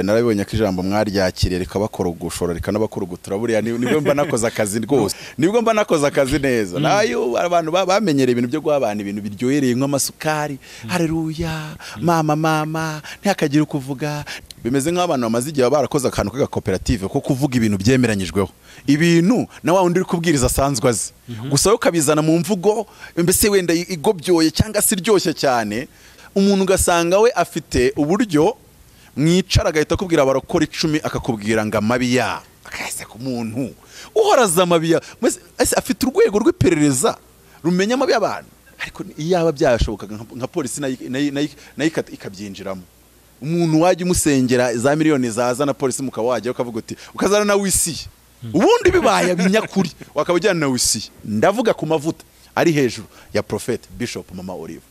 Narabibonye ko ijambo mwaryakiriye rikabakorogoshora rikanabakurugutura, buriya nibwo mba nakoze akazi rwose, nibwo mba nakoze akazi neza. Nayo abantu bamenyereye ibintu byo guha abantu ibintu biryohereye nk'amasukari, haleluya, mama mama, ntihakagire ukuvuga. Bimeze nk'abantu bamaze igihe barakoze akantu k'agakoperative ko kuvuga ibintu byemeranyijweho, ibintu na wa wundi uri kubwiriza asanzwe azi, gusa ukabizana mu mvugo mbese wenda igobyoye cyangwa se iryoshye cyane, umuntu ugasanga we afite uburyo mwicara agahita akubwira abarokora 10 akakubwira ngo amabi ya akahise ku muntu uhoraza amabi ya afite urwego rw'iperereza rumenya amabi y'abantu. Ariko iyaba byashobokaga nka polisi nayo ikabyinjiramo, umuntu wajya umusengera za miliyoni zaza na polisi mukaba wajya ukavuga uti ukazana na wisiye, ubundi bibaye binyakuri wakaba ujyana na wisiye. Ndavuga ku mavuta ari hejuru ya Prophet Bishop Mama Olive.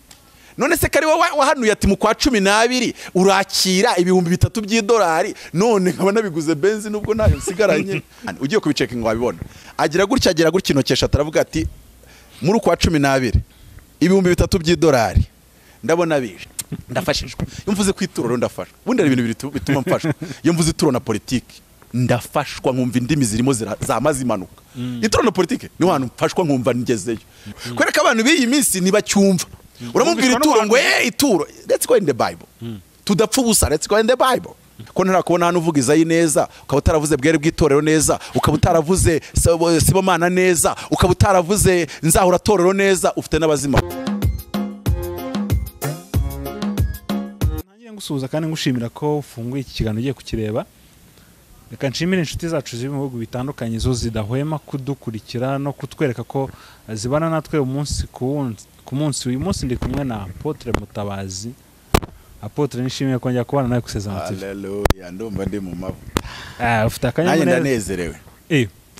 None se kari wowe wahanuye ati mu kwa 12 urakira 3000 by'idolari, none nkaba nabiguze benzi nubwo nayo nsigaranye. Ugiye kubichecking wabibona. Agira gutya agira gutya intoki eshatu aravuga ati muri kwa 12 3000 by'idolari ndabona bije, ndafashijwe. Iyo mvuze kwituroro ndafashwa. Ubundi hari ibintu bituma mfashwa. Iyo mvuze ituro na politiki ndafashwa nkumva indimi zirimo zamaze imanuka. Ituro na politiki ni hantu mfashwa nkumva ngezeyo. Kwereka abantu b'iyi minsi nibacyumva. Uramubwira ituro ngo ituro, let's go in the Bible. Tudapfa ubusa, let's go in the Bible. Ko ntarakubona hano uvuga Izayi neza, ukaba utaravuze bwere bw'itorero neza, ukaba utaravuze Sibomana neza, ukaba utaravuze nzahura torero neza, ufite n'abazima. Nangiye ngusuhuza kandi ngushimira ko ufunguye iki kiganiro ugiye kukireba. Reka nshimire inshuti zacu ziri mu bihugu bitandukanye zo zidahwema kudukurikira no kutwereka ko zibana natwe umunsi ku munsi. Uyu munsi ndi kumwe na Apotre Mutabazi. Apotre, nishimiye kongera kubana nawe ku Isezerano TV. Haleluya, ndumva ndi mu mavuta. Ufite akanyamuneza. Nanjye ndanezerewe.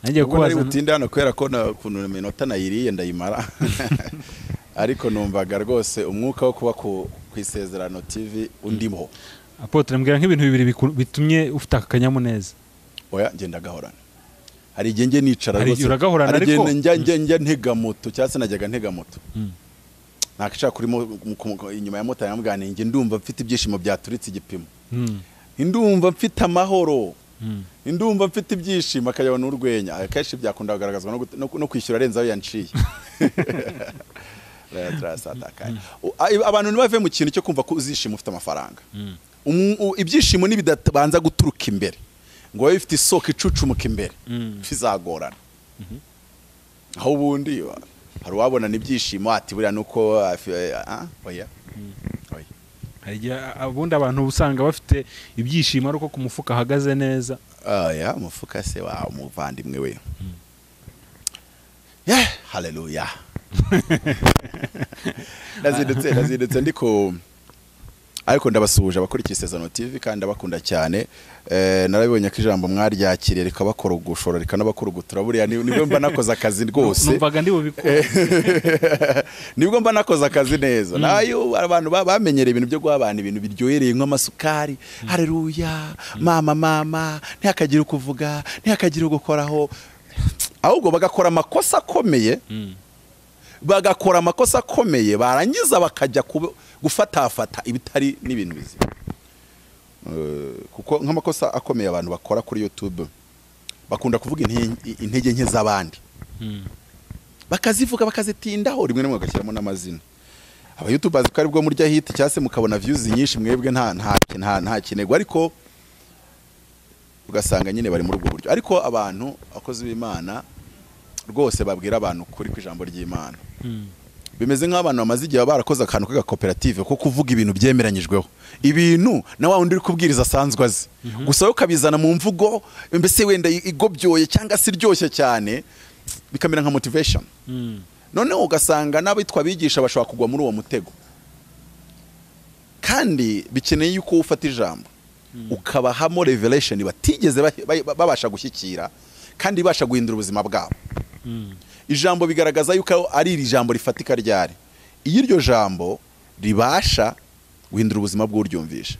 Nanjye kubaza butinde hano kubera ko kuntu iminota nayiriye ndayimara. Ariko numvaga rwose umwuka wo kuba ku Isezerano TV undimo. Apotre, mbwira nk'ibintu bibiri bitumye ufite akanyamuneza. Oya, ngenda gahorana. Hari igihe nge nicara rwose. Uragahorana ariko njya ntega moto cyangwa se najyaga ntega moto. Nakishaka kuri inyuma ya moto yamugane nge ndumva mfite ibyishimo byaturitse igipimo. Ndumva mfite amahoro. Ndumva mfite ibyishimo akayabona urwenya. Akenshi byakunda kugaragazwa no kwishyura arenza ayo yanciye. Abantu ntibave mu kintu cyo kumva ko uzishima ufite amafaranga. Ibyishimo nibidabanza guturuka imbere ngo wowe ufite isoko icucumuka imbere bizagorana. Aho ubundi hari uwabona n'ibyishimo ati buriya nuko oya. Ubundi abantu usanga bafite ibyishimo ariko ku mufuka ahagaze neza. Oya, umufuka se wa umuvandimwe we. Haleluya. Nazindutse ndiko ariko ndabasuhuje abakurikiye Isezerano TV kandi ndabakunda cyane. Narabibonye ko ijambo mwaryakiriye rikabakorogoshora rikanabakurugutura, buriya nibwo mba nakoze akazi rwose. Numvaga ndi bubikora. Nibwo mba nakoze akazi neza. Nayo abantu bamenyereye ibintu byo guha abantu ibintu biryohereye nk'amasukari, haleluya, mama mama, ntihakagire ukuvuga, ntihakagire ugukoraho. Ahubwo bagakora amakosa akomeye. Bagakora amakosa akomeye barangiza bakajya gufatafata ibitari n'ibintu bizima. Kuko nk'amakosa akomeye abantu bakora kuri YouTube bakunda kuvuga intege nke z'abandi. Bakazivuga bakazitindaho rimwe rimwe bagashyiramo n'amazina. Aba YouTubers ko aribwo murya hit cyangwa se mukabona views nyinshi mwebwe nta kinego, ariko ugasanga nyine bari muri ubwo buryo. Ariko abantu akoze b'Imana rwose babwira abantu kuri ku ijambo ry'Imana. Bimeze nk'abantu bamaze igihe barakoze akantu k'agakoperative ko kuvuga ibintu byemeranyijweho, ibintu na wa wundi uri kubwiriza asanzwe azi, gusa ukabizana mu mvugo mbese wenda igobyoye cyangwa se iryoshye cyane, bikamera nka motivation. Noneho ugasanga n'abitwa abigisha bashobora kugwa muri uwo mutego. Kandi bikeneye yuko ufata ijambo ukabahamo revelation batigeze babasha gushyikira kandi ibasha guhindura ubuzima bwabo. Ijambo bigaragaza yuko ari iri jambo rifatika ryari iyo iryo jambo ribasha guhindura ubuzima bw'uryumvisha.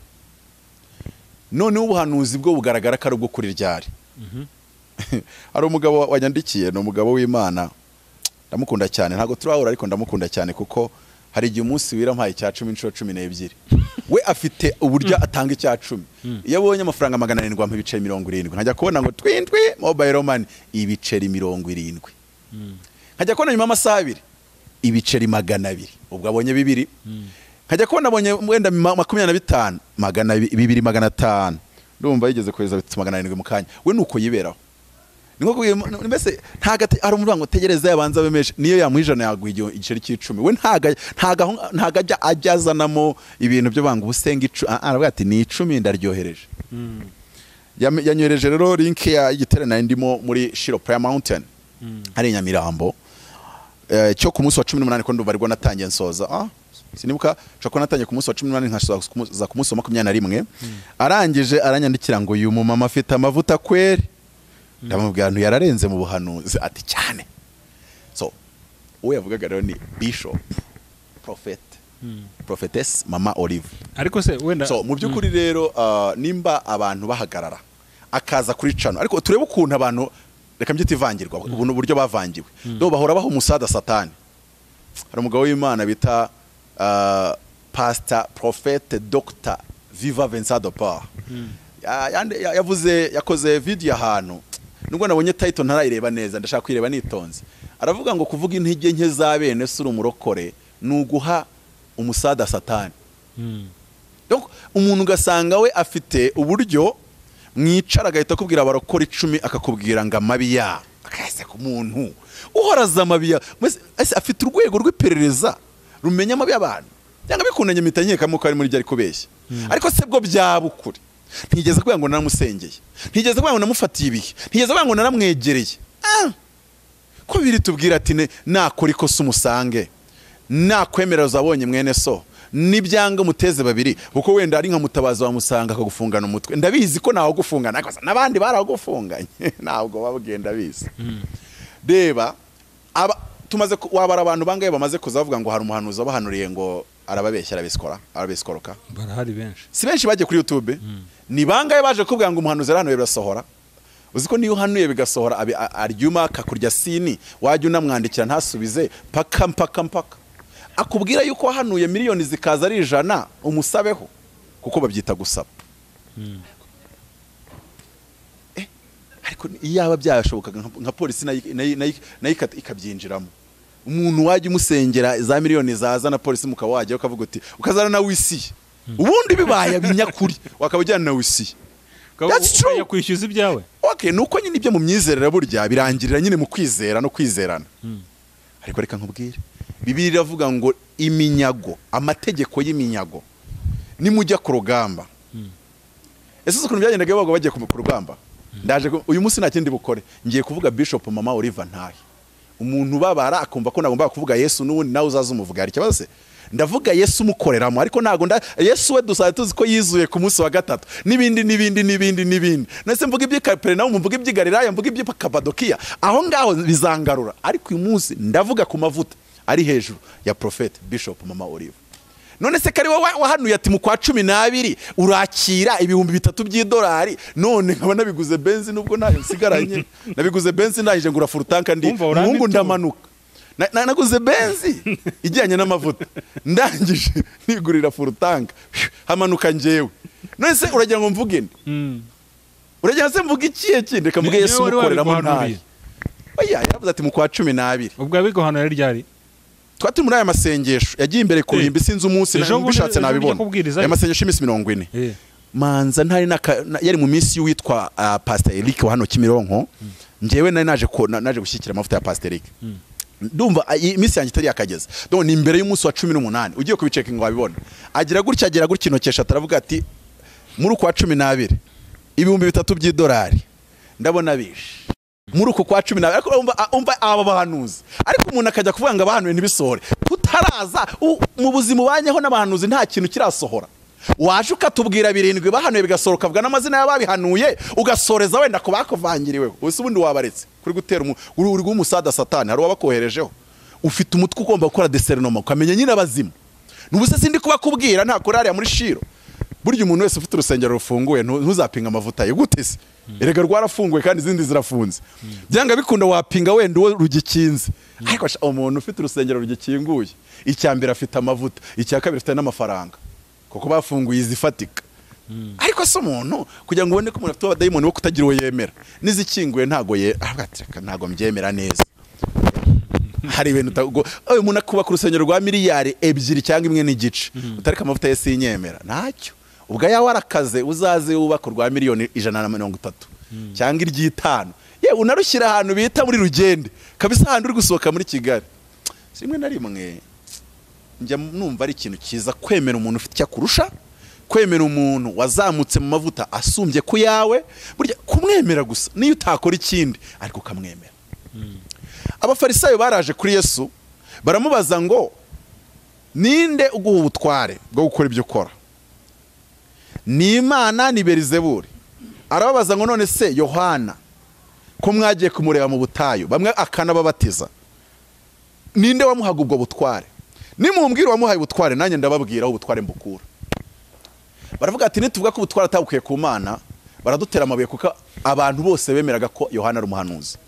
Noneho ubuhanuzi bwo bugaragara ko ari ubwo kuri ryari. Hari umugabo wanyandikiye, ni umugabo w'Imana, ndamukunda cyane, ntago turahura ariko ndamukunda cyane kuko Hari igihe umunsi wira mpaye icya 10 inshuro 12. We afite uburyo atanga icya 10. Iyo abonye amafaranga 700 ampa ibiceri 70. Nkajya kubona ngo twindwi mobile money ibiceri 70. Nkajya kubona nyuma amasaha 2 ibiceri 200. Ubwo abonye 2. Nkajya kubona abonye wenda 25 200 500. Ndumva yigeze kohereza 700 mu kanya. We nuko yiberaho. Niko mbese ntaga ari umuvuga ngo tegereza yabanza bemeshe niyo yamuha yaguha igiceri cy'icumi. We ntaga ajya ajazanamo ibintu byo banga ubusenga aravuga ati ni 10 ndaryohereje. Yanyohereje rero link ya igiterane ndimo muri Shiro Prayer Mountain ari Nyamirambo cyo ku munsi wa 18 ko ndumva ariko natangiye nsoza sinibuka nshaka natangiye ku munsi wa 18 nkasoza ku munsi wa 21. Arangije aranyandikira ngo uyu mumama afite amavuta kweri. Ndamubwira ntu yararenze mu buhanuzi ati cyane. So uwo yavugaga rero ni Bishop Prophet Prophetess Mama Olive. Ariko se wenda so mu byukuri rero nimba abantu bahagarara akaza kuri cano, ariko turebe ukuntu abantu reka mbyite ivangirwa ubuntu buryo bavangiwe. Do bahora baho umusada satani. Hari umugabo w'Imana bita Pastor Prophet Dr. Viva Vincent de Paul. Yavuze yakoze video ahantu nubwo nabonye title ntarayireba neza ndashaka kwireba nitonze. Aravuga ngo kuvuga intege nke za bene suri umurokore nuguha umusada satani. Donc umuntu ugasanga we afite uburyo mwicara agahita akubwira abarokore 10 akakubwira ngo amabi ya akase ku muntu uhoraza amabi ya afite urwego rw'iperereza rumenya amabi y'abantu cyangwa bikundanye mitanyeka muko ari muri byo ari kubeshya. Ariko se bwo byabukuri ntigeze kuvuga ngo naramusengeye, ntigeze kuvuga ngo namufatiye ibihe, ntigeze kuvuga ngo naramwegereye. Ko biri tubwira ati nakora ikosa umusange, nakwemera uzabonye mwene so, nibyanga muteze babiri, kuko wenda ari nka mutabazi wamusanga akagufungana umutwe. Ndabizi ko nawe gufungana ariko nabandi baragufunganye ntabwo babugenda bizi. Reba tumaze wabara abantu bangaye bamaze kuzavuga ngo hari umuhanuzi wabahanuriye ngo arababeshya arabiskora arabiskoroka. Barahari benshi. Si benshi bagiye kuri YouTube. Ni bangaye baje kubwira ngo umuhanuzi arahanuye birasohora. Uzi ko niyo uhanuye bigasohora aryuma akakurya sini wajya unamwandikira ntasubize paka mpaka mpaka. Akubwira yuko wahanuye miliyoni zikaza ari 100 umusabeho kuko babyita gusaba. Ariko iyaba byashobokaga nka polisi nayo ikabyinjiramo. Umuntu wajya umusengera za miliyoni zaza na polisi mukaba wajya ukavuga uti ukazana na wisiye. Ubundi bibaye binyakuri wakaba ujyana na wisiye. That's true. Kwishyuza ibyawe. Okay, nuko nyine ibyo mu myizerere burya birangirira nyine mu kwizera no kwizerana. Ariko reka nkubwire. Bibiliya iravuga ngo iminyago, amategeko y'iminyago. Nimujya ku rugamba. Ese ukuntu byagendaga bago bagiye ku rugamba. Ndaje uyu munsi nta kindi bukore. Ngiye kuvuga Bishop Mama Olive ntahe. Umuntu babara akumva ko nagomba kuvuga Yesu n'ubundi nawe uzaza umuvuga ari kibazo se. Ndavuga Yesu umukoreramo ariko ntago Yesu we dusaye tuzi ko yizuye ku munsi wa gatatu nibindi nibindi nibindi nibindi. Nase mvuga iby'i Kapernaumu, mvuga iby'i Galilaya, mvuga iby'i Kapadokiya, aho ngaho bizangarura. Ariko uyu munsi ndavuga ku mavuta ari hejuru ya Prophet Bishop Mama Olive. None se kari wowe wahanuye ati mu kwa 12 urakira 3000 by'idolari, none nkaba nabiguze benzi nubwo nayo nsigaranye. Nabiguze benzi ndangije ngura furutanka ndi mungu ndamanuka. Naguze benzi ijyanye n'amavuta ndangije nigurira furutanka hamanuka njewe. None se uragira ngo mvuge nde? Uragira se mvuge ikiye kindi? Reka mvuge Yesu mukoreramo ntaye. Oya yaravuze ati mu kwa 12. Ubwo abiguhanura ryari? Twati muri aya masengesho yagiye imbere ku ruhimbi sinzi umunsi nabishatse nabibona. Aya masengesho y'imisi 40. Manza ntari yari mu minsi y'uwitwa Pastor Eric wa hano Kimironko. Njewe nari naje gushyikira amavuta ya Pastor Eric. Ndumva iminsi yanjye itari yakageza. Donc ni imbere y'umunsi wa 18 ugiye kubichecking ngo wabibona. Agira gutya intoki ataravuga ati muri kwa 12 3000 by'idolari ndabona bishe. Muri uko kwa 12 ariko umva aba bahanuzi. Ariko umuntu akajya kuvuga ngo abahanuye ntibisohore. Kutaraza mu buzima ubanyeho n'abahanuzi nta kintu kirasohora. Waje ukatubwira 7 bahanuye bigasoroka avuga n'amazina y'ababihanuye ugasoreza wenda ko bakuvangiriweho. Ubuse ubundi wabaretse kuri gutera uri gumusada satani hari wabakoherejeho. Ufite umutwe ugomba gukora discernement ukamenya nyine abazima. Nubuse sindi kubakubwira nta korari muri Shiro. Burya umuntu wese ufite urusengero rufunguye ntuzapinga amavuta ye. Gute se? Erega rwarafunguye kandi izindi zirafunze. Byanga bikunda wapinga wenda uwo rugikinze. Ariko umuntu ufite urusengero rugikinguye, icya mbere afite amavuta, icya kabiri afite n'amafaranga, kuko bafunguye izifatika. Ariko se umuntu kugira ngo ubone ko umuntu afite abadayimoni bo kutagira uwo yemera, n'izikinguye ntago ye, ntago mbyemera neza. Hari ibintu umuntu akubaka urusengero rwa miliyari 2 cyangwa 1.5, utareka amavuta ye sinyemera ntacyo. Ubwo yawe arakaze uzaze wubaka rwa miliyoni 130 cyangwa iry'itanu, ye unarushyira ahantu bita muri Rugende kabisa, ahantu uri gusohoka muri Kigali. Rimwe na rimwe njya numva ari ikintu cyiza kwemera umuntu ufite icyo akurusha, kwemera umuntu wazamutse mu mavuta asumbye ku yawe. Burya kumwemera gusa niyo utakora ikindi ariko ukamwemera. Abafarisayo baraje kuri Yesu baramubaza ngo ninde uguha ubutware bwo gukora ibyo ukora? Ni Imana ni Beelzebuli? Arababaza ngo none se Yohana ko mwagiye kumureba mu butayu bamwe akanababatiza, ninde wamuhaga ubwo butware? Nimumbwira wamuhaye ubutware nanjye ndababwira aho ubutware mbukura. Baravuga ati nituvuga ko ubutware atabukuye ku Mana baradutera amabuye, kuko abantu bose bemeraga ko Yohana ari umuhanuzi.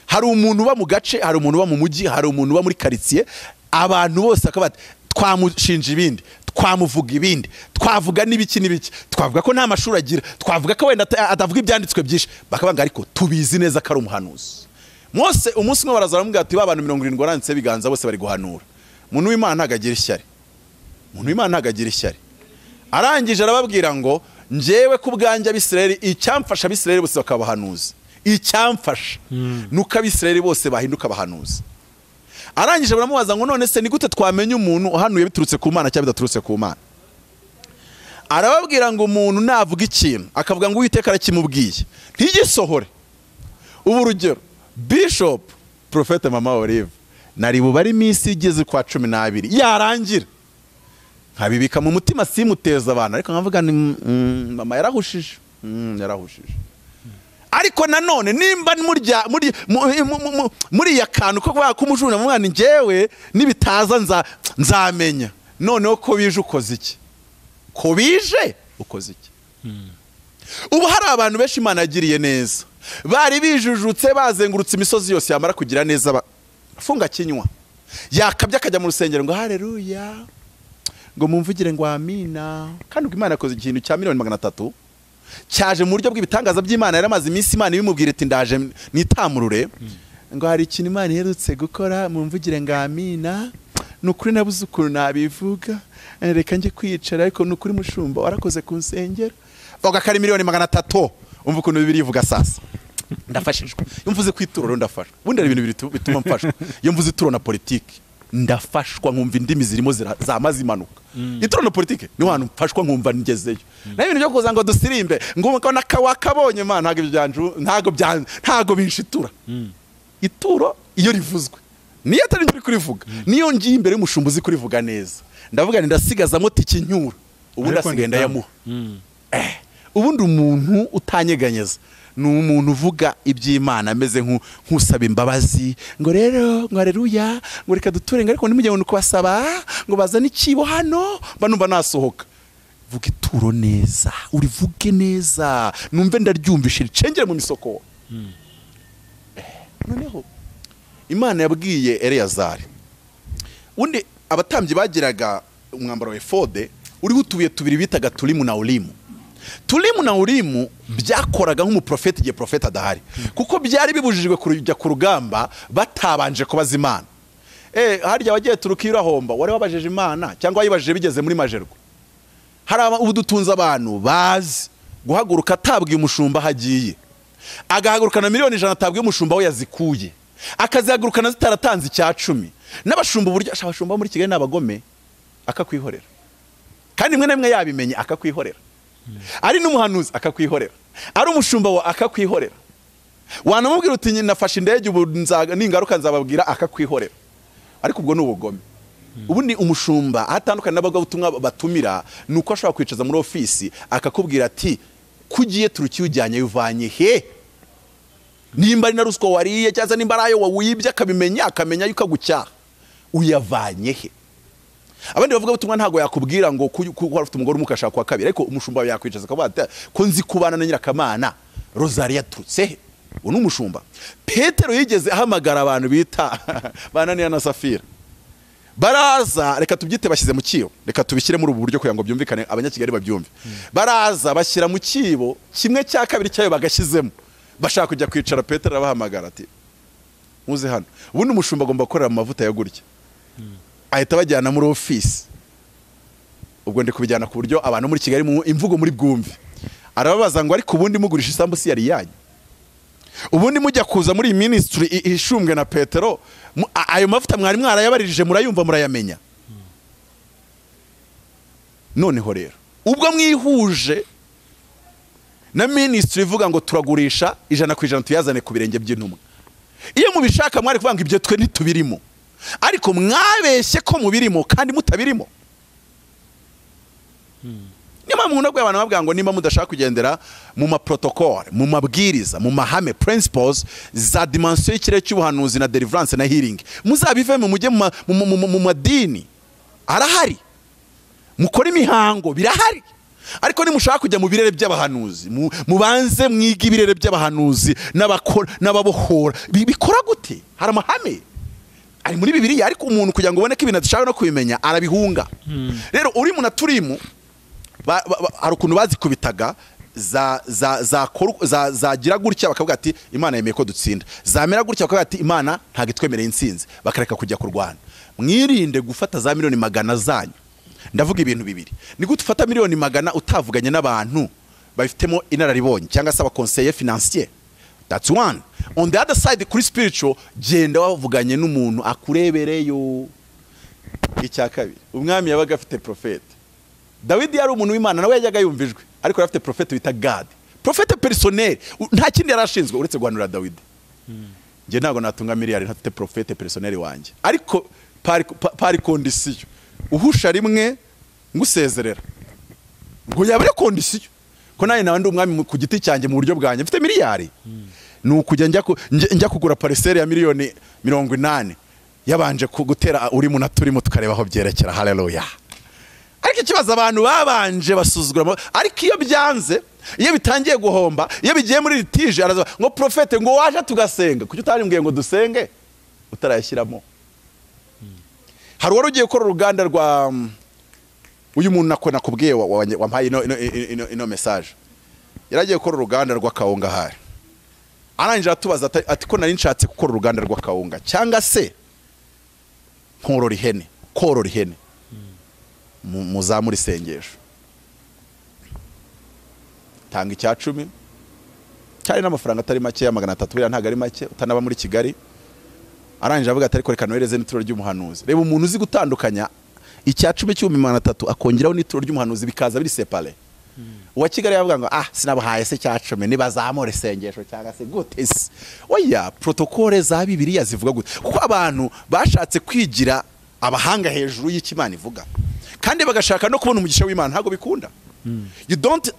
Hari umuntu uba mu gace, hari umuntu uba mu mujyi, hari umuntu uba muri quartier, abantu bose akabati twamushinja ibindi, twamuvuga ibindi, twavuga n'ibiki n'ibiki, twavuga ko nta mashuri agira, twavuga ko wenda atavuga ibyanditswe byinshi, bakabanga ariko tubizi neza ko ari umuhanuzi. Mose umunsi umwe baraza baramubwira ati ba bantu 70 baranditse biganza bose bari guhanura. Umuntu w'Imana ntago agira ishyari. Umuntu w'Imana ntago agira ishyari. Arangije arababwira ngo njyewe ku bwanjye Abisirayeli icyamfasha Abisirayeli bose bakabahanuza, icyamfasha nuko Abisirayeli bose bahinduka abahanuzi. Arangije baramubaza ngo none se ni gute twamenya umuntu uhanuye biturutse ku Mana cyangwa bidaturutse ku Mana? Arababwira ngo umuntu navuga ikintu akavuga ngo Uwiteka arakimubwiye ntigisohore. Ubu urugero Bishop Prophet Mama Olive nari bubari iminsi igeze kwa 12 yarangira nkabibika mu mutima simuteza abantu, ariko nkavuga ni mama yarahushije, yarahushije. Ariko nanone nimba muri ya kantu ko kumujuna mwana njyewe nibitaza nzamenya. Noneho ko bije ukoze iki? Ko bije ukoze iki? Ubu hari abantu benshi Imana yagiriye neza, bari bijujutse bazengurutse imisozi yose, yamara kugira neza afunga kinywa yakabya akajya mu rusengero ngo haleluya, ngo mumvugire ngo amina. Kandi ubwo Imana yakoze ikintu cya miliyoni 300 cyaje mu buryo bw'ibitangaza by'Imana, yaramaze iminsi Imana ibimubwira iti ndaje nitamurure, ngo hari ikintu Imana iherutse gukora mumvugire ngo amina. Nukuri nabuze ukuntu nabivuga, reka njye kwicara, ariko nukuri mushumba warakoze ku nsengero. Vuga kari miliyoni 300. Umva ukuntu Bibiliya ivuga sasa. Ndafashijwe. Iyo mvuze kwituroro ndafashwa. Ubundi hari ibintu bituma mfashwa. Iyo mvuze ituro na politiki ndafashwa nkumva indimi zirimo zamaze imanuka. Ituro na politiki ni wantu mfashwa nkumva ngezeyo. Na ibintu byo kuza ngo dusirimbe ngo ukabona kawakabonye man ntago ibyanju ntago byanju ntago binshitura. Ituro iyo rivuzwe niyo atari njye kurivuga, niyo ngiye imbere y'umushumbuzi kurivuga neza, ndavuga nti ndasigazamo tikinyura, ubundi asigaye ndayamuha. Ubundi umuntu utanyeganyeza ni umuntu uvuga iby'Imana ameze nk'usaba imbabazi, ngo rero ngo haleluya, ngo reka duture, ngo ariko nimujye ngo kubasaba ngo bazane ikibo hano, mba numva nasohoka. Vuga ituro neza, urivuge neza, numve ndaryumvishe ricengere mu misoko. Noneho Imana yabwiye Eleyazari, undi abatambyi bagiraga umwambaro wa efode uriho utubuye tubiri bitaga Turimu na Urimu. Turimu na Urimu byakoraga nk'umuprofeti igihe profeti adahari, kuko byari bibujijwe kujya ku rugamba batabanje kubaza Imana. Harya wagiye Turukiya urahomba, wari wabajije Imana cyangwa wayibajije bigeze muri Majerwa? Hari ubu dutunze abantu bazi guhaguruka atabwiye umushumba hagiye, agahagurukana miliyoni 100 atabwiye umushumba we yazikuye, akazihagurukana zitaratanze icya 10. N'abashumba uburyo abashumba muri Kigali n'abagome akakwihorera, kandi rimwe na rimwe yabimenye akakwihorera, ari n'umuhanuzi akakwihorera, ari umushumba wa akakwihorera, wanamubwira uti nafashe indege ubu ningaruka nzababwira akakwihorera. Ariko ubwo ni ubugome. Ubundi umushumba ahatandukanye n'abagabutumwa batumira nuko ashobora kwicaza muri ofisi akakubwira ati kugiye Turukiya ujyanye uvanye he, nimba ari na ruswa wariye cyangwa nimba ari ayo wawibye akabimenya, akamenya yuko agucyaha uyavanye he. Abandi bavuga butumwa ntago yakubwira ngo ko ufite umugore umukashaka kwa kabiri, ariko umushumba yakwicaza akavuga ati ko nzi kubana na Nyirakamana Rosaria yaturutse he? Uwo ni umushumba. Petero yigeze ahamagara abantu bita Bananiya na Safira, baraza, reka tubyite bashyize mu kibo, reka tubishyire muri ubu buryo kugira ngo byumvikane, abanyakigali babyumve. Baraza bashyira mu kibo kimwe cya kabiri cyayo bagashyizemo, bashaka kujya kwicara. Petero arabahamagara ati muze hano. Ubundi umushumba agomba gukorera mu mavuta ya gutya, ahita bajyana muri ofisi. Ubwo ndi kubijyana ku buryo abantu muri Kigali mu imvugo muri bwumve. Arababaza ngo ariko ubundi mugurisha isambu si yari yanyu? Ubundi mujya kuza muri ministry ishumbwe na Petero, ayo mavuta mwari mwarayabaririje, murayumva, murayamenya? Noneho rero ubwo mwihuje na ministry ivuga ngo turagurisha 100% tuyazane ku birenge by'intumwa, iyo mubishaka mwari kuvuga ngo ibyo twe ntitubirimo, ariko mwabeshye ko mubirimo kandi mutabirimo. Niyo mpamvu nkunda kubwira abantu babwira ngo nimba mudashaka kugendera mu ma protocole, mu mabwiriza, mu mahame, principles za dimension y'ikirere cy'ubuhanuzi na deliverance na healing, muzabivemo mujye mu madini arahari, mukore imihango birahari. Ariko nimushaka kujya mu birere by'abahanuzi, mubanze mwige ibirere by'abahanuzi n'ababohora. Bikora gute? Hari amahame ari muri Bibiliya, ariko umuntu kugira ngo ubone ko ibintu adashaka no kubimenya arabihunga. Rero uri mu naturimu hari ukuntu bazikubitaga zagira gutya bakavuga ati Imana yemeye ko dutsinda, zamera gutya bakavuga ati Imana ntabwo itwemereye intsinzi, bakareka kujya kurwana. Mwirinde gufata za miliyoni 100 zanyu. Ndavuga ibintu bibiri. Ni gute ufata miliyoni 100 utavuganye n'abantu babifitemo inararibonye cyangwa se abaconseiller financier? That's one. On the other side, kuri spiritual, genda wavuganye n'umuntu akurebereyo. Icya kabiri, umwami yabaga afite prophet. Dawidi yari umuntu w'Imana, nawe yajyaga yumva ijwi, ariko yari afite prophet wita Gad, prophet personnel, nta kindi yari ashinzwe uretse guhanura Dawidi. Njye ntabwo natunga miliyari ntafite prophet personnel wanjye, ariko pari condition, uhusha rimwe ngusezerera ngo yabere condition ko nawe nawe ndi umwami ku giti cyanjye mu buryo bwanjye mfite miliyari. Ni ukujya njya kugura parcelle ya miliyoni 80 yabanje gutera uri mu naturimo tukareba aho byerekera. Haleluya. Ariko ikibazo abantu babanje basuzugura, ariko iyo byanze, iyo bitangiye guhomba, iyo bigiye muri litige, araza ngo profete ngo waje tugasenga, kuki utarimbwiye ngo dusenge utarayashyiramo? Hari wari ugiye gukora uruganda rwa uyu muntu nako nakubwiye wampaye ino message, yaragiye gukora uruganda rw'akawunga hari, arangije atubaza ati ko nari nshatse gukora uruganda rw'akawunga cyangwa se nkorora ihene, korora ihene, muzamura isengesho, tanga icya 10 cyari n'amafaranga atari make ya 300, buriya ntago ari make utanaba muri Kigali. Arangije avuga ati ariko reka nohereze n'ituro ry'umuhanuzi. Reba umuntu uzi gutandukanya icya 10 cy'ibihumbi 300 akongeraho n'ituro ry'umuhanuzi bikaza biri separe. Uwa Kigali yavuga ngo ah sinabahaye se cya 10 nibazamura isengesho cyangwa se gute se? Oya, protocole za Bibiliya zivuga gute? Kuko abantu bashatse kwigira abahanga hejuru y'ikimana ivuga, kandi bagashaka no kubona umugisha w'Imana, ntago bikunda. You don't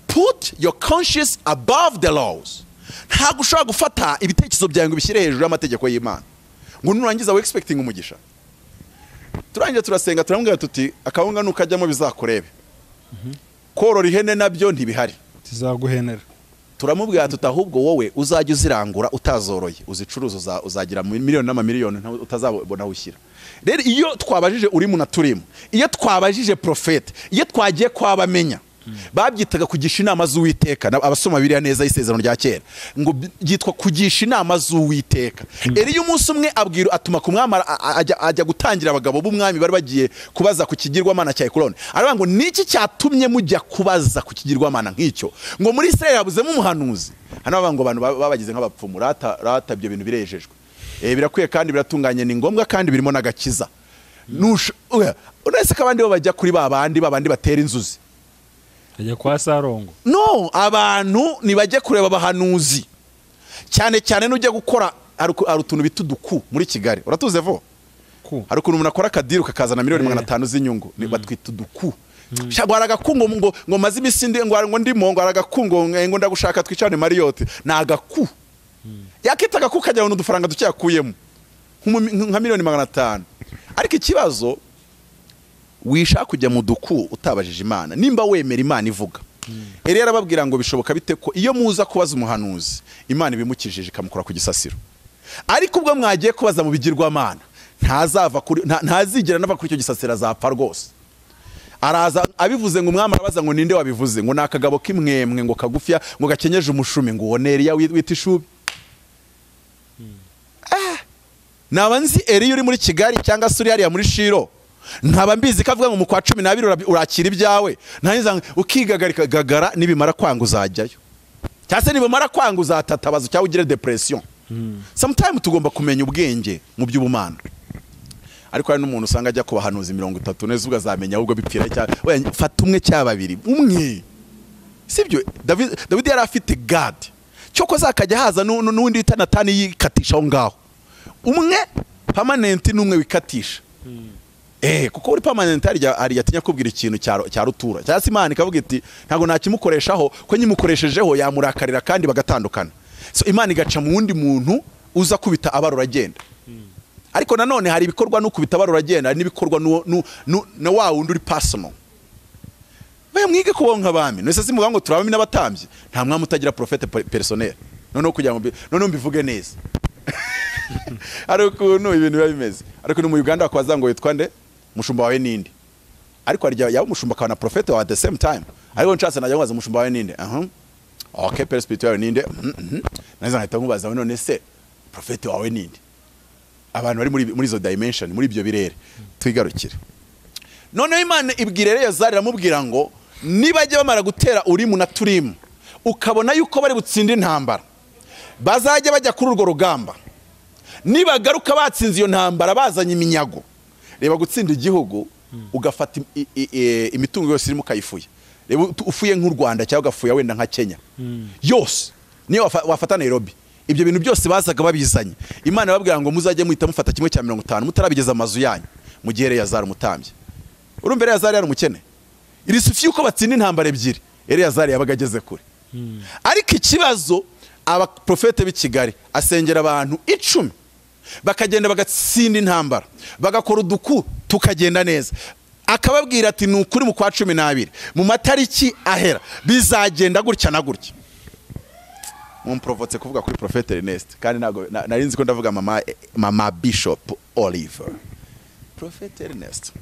put your conscience above the laws. Ntago ushobora gufata ibitekerezo byawe ngo ubishyire hejuru y'amategeko y'Imana ngo nurangiza we expecting umugisha. Turangiza turasenga turamubwira tuti akawunga nukajyamo bizakurebe, korora ihene nabyo ntibihari, tuzaguhenera. Turamubwira tuti ahubwo wowe uzajya uzirangura utazoroye, uzicuruza uzagira miliyoni n'amamiliyoni utazabona aho ushyira. Rero iyo twabajije uri mu naturimo, iyo twabajije prophet, iyo twagiye kwabamenya, babyitaga kugisha inama z'Uwiteka. Abasoma Bibiliya neza y'isezerano rya kera ngo byitwa kugisha inama z'Uwiteka. Eliya umunsi umwe abwira atuma ku mwami ajya gutangira abagabo b'umwami bari bagiye kubaza ku kigirwamana cya Ekuroni, aravuga ngo niki cyatumye mujya kubaza ku kigirwamana nk'icyo? Ngo muri Israel yabuzemo umuhanuzi. Hano bavuga ngo abantu babagize nk'abapfumu, rata ibyo bintu birejejwe, birakwiye kandi biratunganye, ni ngombwa kandi birimo n'agakiza. Uretse ko abandi bo bajya kuri babandi batera inzuzi ajya kwa Sarongo. No, abantu nibajye kureba abahanuzi cyane cyane nujya gukora hari utuntu bita uduku muri Kigali, uratuze vo? Hari ukuntu umuntu akora akadiru kakazana miliyoni 500 z'inyungu, batwita uduku. Ngo aragakungo ngo maze imisi ndi ngo ndimo ngo aragakungo ngo ndagushaka twicane Marriott, ni agaku. Yakita agaku kajya udufaranga duke yakuyemo nka miliyoni 500. Ariko ikibazo Wishaka kujya mu duku utabajije Imana. Nimba wemera Imana ivuga. Eliya arababwira ngo bishoboka bite ko iyo muza kubaza umuhanuzi Imana ibimukijije ikamukora ku gisasiro. Ariko ubwo mwagiye kubaza mu bigirwamana ntazava kuri ntazigera nava kuri icyo gisasiro, azapfa rwose. Araza abivuze ngo umwami arabaza ngo ninde wabivuze, ngo nakagabo k'imwemwe ngo kagufiya ngo gakenyeje umushumi, ngo uwo Eliya wita ishubi. Naba nzi Eliya uri muri Kigali cyangwa se uri hariya muri Shiro, nkaba mbizi ko avuga ngo mu kwa 12 urakira ibyawe, ntangiza ukigagarika gagara, nibimara kwanga uzajyayo, cyangwa se nibimara kwanga uzatatabaza cyangwa ugire depression. Sometimes tugomba kumenya ubwenge mu by'ubumana. Ariko hari n'umuntu usanga ajya kubahanuza 30 neza ubwo azamenya ahubwo bipfira cyangwa fata umwe cyangwa babiri umwe, sibyo? David yari afite God cyoko zakajya haza n'undi wita Natani yikatisha aho ngaho, umwe permanent n'umwe wikatisha. Kuko uri permanent hari yatinya kubwira ikintu cya rutura, cyangwa se Imana ikavuga iti ntago nakimukoreshaho ko nyimukoreshejeho yamurakarira kandi bagatandukana. So Imana igaca mu wundi muntu uza kubita abarura agenda. Ariko nanone hari ibikorwa n'ukubita abarura agenda, hari n'ibikorwa na wa wundi uri personal. Baye mwige kubonka abami. Nese simuvuga ngo turabami n'abatambyi, nta mwami utagira prophète personnel. Noneho kugira ngo noneho mbivuge neza. Ari ukuntu ibintu biba bimeze. Ariko no mu Uganda bakwaza ngo witwa nde? Mushumba wawe ninde? Ariko arya yaba umushumba akaba na prophète wa at the same time. Ariko nshatse najya nkubaza umushumba wawe ninde? Okay, père spirituel wawe ninde? Naza nkahita nkubaza none se prophète wawe ninde? Abantu bari muri izo dimension, muri ibyo birere. Twigarukire. Noneho Imana ibwira Eleyazari iramubwira ngo nibajya bamara gutera Urimu na Turimu, ukabona yuko bari butsinde intambara, bazajya bajya kuri urwo rugamba, nibagaruka batsinze iyo ntambara bazanye iminyago. Reba gutsinda igihugu ugafata imitungo yose irimo ukayifuya. Reba ufuye nk'u Rwanda cyangwa ugafuya wenda nka Kenya yose, niyo wafata Nairobi, ibyo bintu byose bazaga babizanye. Imana babwira ngo muzajye muhita mufata kimwe cya 50 mutarabigeza amazu yanyu, mu gihe Eleyazari umutambyi. Urumva Eleyazari yari umukene, iri sufi yuko batsinda intambara ebyiri, Eleyazari yabaga ageze kure. Ariko ikibazo abaprofete b'i Kigali asengera abantu 10 bakagenda bagatsinda intambara, bagakora uduku tukagenda neza, akababwira ati ni ukuri mu kwa 12 mu matariki ahera bizagenda gutya na gutya. Mumprovotse kuvuga kuri Prophet Ernest, kandi ntago nari nzi ko ndavuga mama Bishop Oliver. Prophet Ernest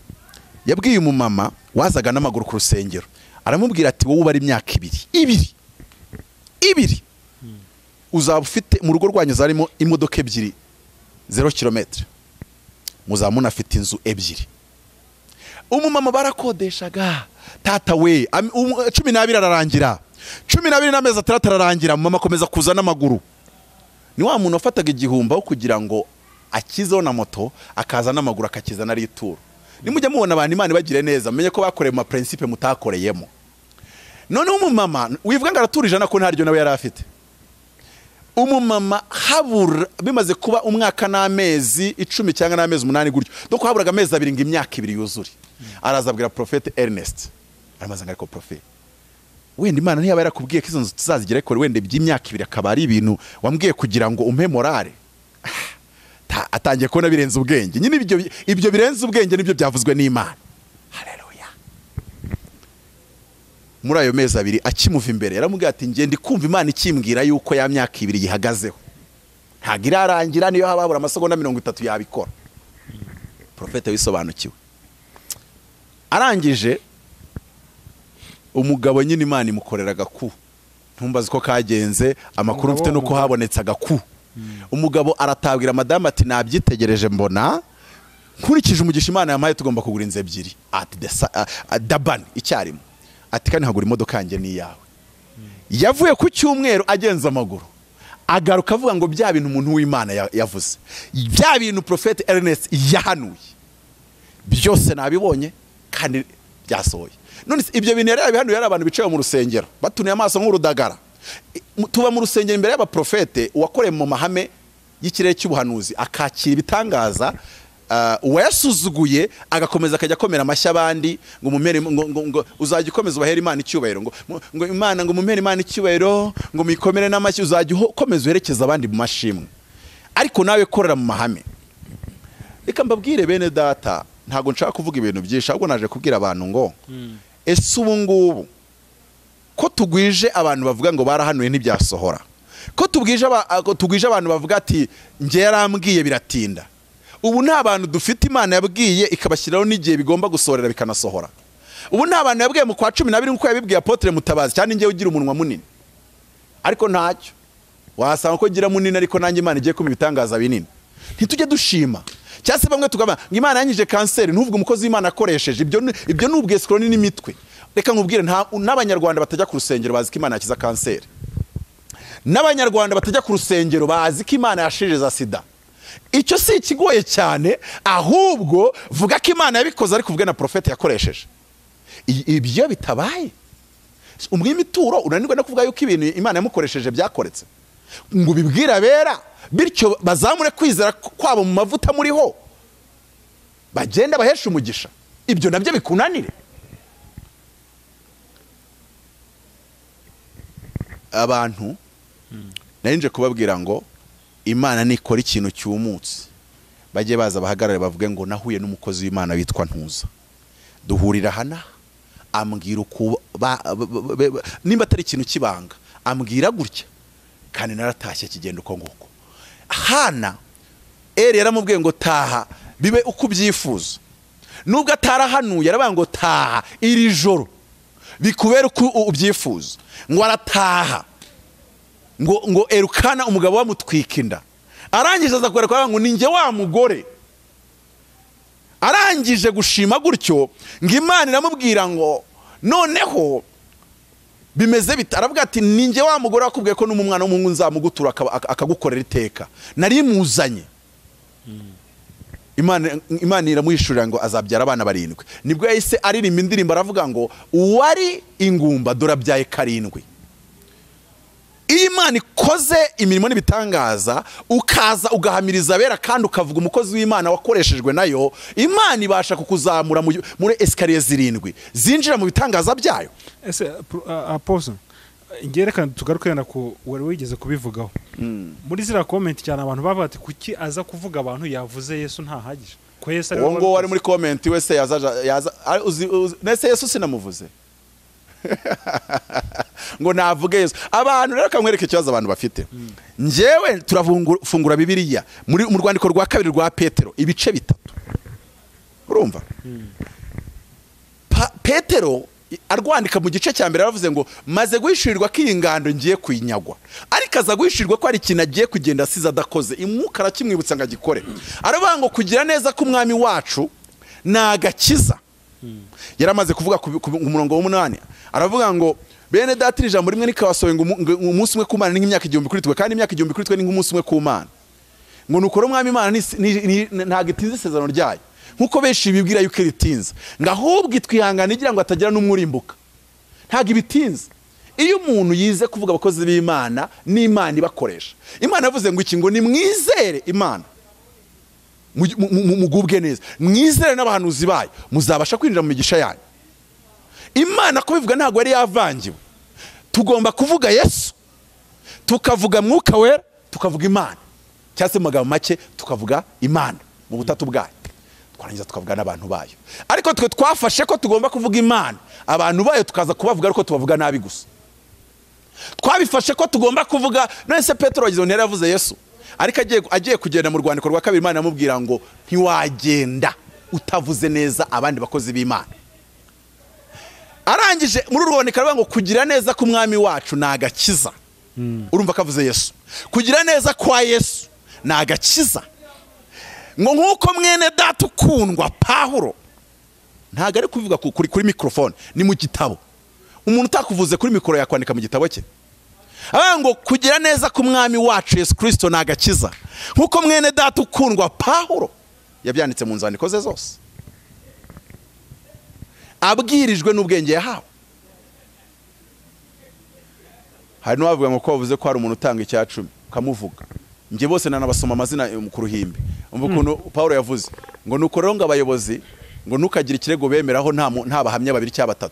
yabwiye umumama wazaga n'amaguru ku rusengero, aramubwira ati wowe ubara imyaka ibiri uzaba ufite mu rugo rwanyu zarimo imodoka 2 0 km, muzaba munafite inzu 2. Umumama barakodeshaga tata we 12 ararangira, 12 n'amezi 6 ararangira, mama akomeza kuza n'amaguru. Ni wa muntu wafataga igihumba kugira ngo akizeho na moto, akaza n'amaguru akakiza na rituro. Nimujya mubona abantu Imana ibagire neza, menye ko bakoreye mu principe mutakoreyemo. None umumama wivuga ngo aratura 100 ko ntaryo nawe yari afite. Umumama habura bimaze kuba umwaka n'amezi 10 cyangwa n'amezi 8 gutyo, doko haburaga amezi 2 ngo imyaka 2 yuzure. Araza abwira Prophet Ernest, aramaze ngo ariko Prophet, wenda Imana ntiyaba yarakubwiye ko izo nzu tuzazigira ariko wenda iby'imyaka 2 akaba ari ibintu wambwiye kugira ngo umpe morale. Atangiye kubona birenze ubwenge nyine, ibyo birenze ubwenge nibyo byavuzwe n'Imana. Haleluya. Muri ayo mezi 2 akimuva imbere yaramubwiye ati ngiye ndi kumva Imana ikimbwira yuko ya myaka 2 yihagazeho, ntago irarangira, niyo hababura amasegonda 30 yabikora. Profete wisobanukiwe arangije umugabo nyine Imana imukorera agaku, ntumbaze ko kagenze, amakuru mfite nuko habonetse agaku. Umugabo aratabwira madamu ati nabyitegereje mbona nkurikije umugisha Imana yampaye tugomba kugura inzu 2 at the daban icyarimwe, ati kandi hagura imodoka yanjye ni iyawe. Yavuye ku cyumweru agenza amaguru agaruka avuga ngo bya bintu umuntu w'Imana yavuze, bya bintu Prophet Ernest yahanuye byose nabibonye kandi byasohoye. None ibyo bintu yari yabihanuye yari abantu bicaye mu rusengero batunuye amaso nk'urudagara. Tuba mu rusengero imbere y'abaprofete, uwakoreye mu mahame y'ikirere cy'ubuhanuzi akakira ibitangaza, uwayasuzuguye agakomeza akajya akomera amashyi abandi ngo mumere ngo uzajya ukomeza ubahera Imana icyubahiro, ngo Imana ngo mumere Imana icyubahiro, ngo muyikomere n'amashyi, uzajya ukomeza uherekeza abandi mu mashimwe. Ariko nawe korera mu mahame. Reka mbabwire bene data, Ntabwo nshaka kuvuga ibintu byinshi, ahubwo naje kubwira abantu ngo ese ubu ngubu ko tugwije abantu bavuga ngo barahanuye ntibyasohora, ko tugwije abantu bavuga ati njye yarambwiye biratinda, ubu nta bantu dufite Imana yabwiye ikabashyiraho n'igihe bigomba gusohorera bikanasohora. Ubu nta bantu yabwiye mu kwa 12 nk'uko yabibwiye Apotre Mutabazi, cyane njye ugira umunwa munini, ariko ntacyo wasanga ko ngira munini, ariko nanjye Imana igiye kumpa ibitangaza binini. Ntitujye dushima cyangwa se bamwe tugaba ngo Imana yanyije kanseri, ntuvuge umukozi w'Imana akoresheje ibyo ni ubwesikoro n'imitwe. Reka nkubwire, n'Abanyarwanda batajya ku rusengero bazi ko Imana yakiza kanseri, n'Abanyarwanda batajya ku rusengero bazi ko Imana yashije za sida. Icyo si ikigoye cyane, ahubwo vuga ko Imana yabikoze ariko uvuge na profete yakoresheje. Ibyo bitabaye umwimituro unanirwa no kuvuga yuko ibintu Imana yamukoresheje byakoretse, ngo ubibwire abera, bityo bazamure kwizera kwabo mu mavuta muriho, bagenda bahesha umugisha. Ibyo nabyo bikunanire. Abantu narinje kubabwira ngo Imana nikora ikintu cyumutse, bajye baza bahagarare bavuge ngo nahuye n'umukozi w'Imana witwa Ntuza, duhurira hana, ambwira uko nimba atari ikintu kibanga ambwira gutya, kandi naratashye kigenda uko nguko. Hana Eli yaramubwiye ngo taha bibe uko ubyifuza, nubwo atarahanuye yaravuga ngo taha iri joro bikubere uko ubyifuza, ngo arataha ngo Elukana umugabo wamutwika inda, arangije aza kwereka ngo ninjye wa mugore. Arangije gushima gutyo, ngo Imana iramubwira ngo noneho bimeze bite, aravuga ati ninjye wa mugore wakubwiye ko n'umwana w'umuhungu nzamugutura akagukorera iteka, nari muzanye. Imana iramuhishurira ngo azabyara abana 7. Nibwo yahise aririmba indirimbo aravuga ngo uwari ingumba dore abyaye 7. Iyo Imana ikoze imirimo n'ibitangaza, ukaza ugahamiriza abera kandi ukavuga umukozi w'Imana wakoreshejwe nayo, Imana ibasha kukuzamura muri esikariye 7 zinjira mu bitangaza byayo. Ese Apostle, ngerekana tugaruke na ku wari wigeze kubivugaho muri zira comment cyane, abantu bavuga ati kuki aza kuvuga abantu yavuze Yesu ntahagije, ko Yesu ari uwo ngo wari muri comment wese yaza nese Yesu sinamuvuze ngo navuge Yesu. Abantu rero kamwereka ikibazo abantu bafite. Njyewe turafungura Bibiliya muri mu rwandiko rwa 2 rwa Petero ibice 3. Urumva? Petero arwandika mu gice cya mbere aravuze ngo maze guhishurirwa ko iyi ngando ngiye kuyinyagwa, ariko aza guhishurirwa ko ari ikintu agiye kugenda asize adakoze, imwuka arakimwibutsa ngo agikore. Aravuga ngo kugira neza k'umwami wacu ni agakiza. Yaramaze kuvuga ku murongo w'8 aravuga ngo bene data iri jambo rimwe nikabasohoye ngo umunsi umwe ku Mana ni nk'imyaka 1000 kuri twe, kandi imyaka 1000 kuri twe ni nk'umunsi umwe ku Mana. Ngo nukora umwami Imana ntabwo itinze isezerano ryayo nkuko benshi bibwira yuko iritinze, ngo ahubwo itwihangana igira ngo atagira n'umwe. Ntabwo ibitinze. Iyo umuntu yize kuvuga abakozi b'Imana n'Imana ibakoresha, Imana yavuze ngo iki, ngo nimwizere Imana mugubwe neza, mwizere n'abahanuzi bayo, muzabasha kwinjira mu migisha yanyu. Imana kubivuga ntabwo yari yavangiwe. Tugomba kuvuga Yesu, tukavuga Mwuka Wera, tukavuga Imana, cyangwa se mu magambo make tukavuga Imana mu butatu bwayo, twarangiza tukavuga n'abantu bayo. Ariko twe twafashe ko tugomba kuvuga Imana, abantu bayo tukaza kubavuga ariko tubavuga nabi gusa. Twabifashe ko tugomba kuvuga. None se Petero wagize ngo yaravuze Yesu, ariko agiye kugenda mu rwandiko rwa 2 Imana amubwira ngo ntiwagenda utavuze neza abandi bakozi b'Imana. Arangije muri uruboneka aravuga ngo kugira neza k'umwami wacu ni agakiza. Urumva kavuze Yesu. Kugira neza kwa Yesu ni agakiza. Ngo nkuko mwene data ukundwa Pawulo, ntago ari kuvuga kuri microphone, ni mu gitabo. Umuntu utakuvuze kuri mikoro yakwandika mu gitabo cye. Avuga ngo kugira neza k'umwami wacu Yesu Kristo ni agakiza, nkuko mwene data ukundwa Pawulo yabyanditse mu nzandiko ze zose, abwirijwe n'ubwenge yahawe. Hari n'uwavuga ngo ko bavuze ko hari umuntu utanga icya 10 ukamuvuga, njye bose nanabasoma amazina ku ruhimbi. Umva ukuntu Paulo yavuze ngo nuko rero ngo abayobozi ngo ntukagire ikirego bemeraho nta bahamya 2 cyangwa 3,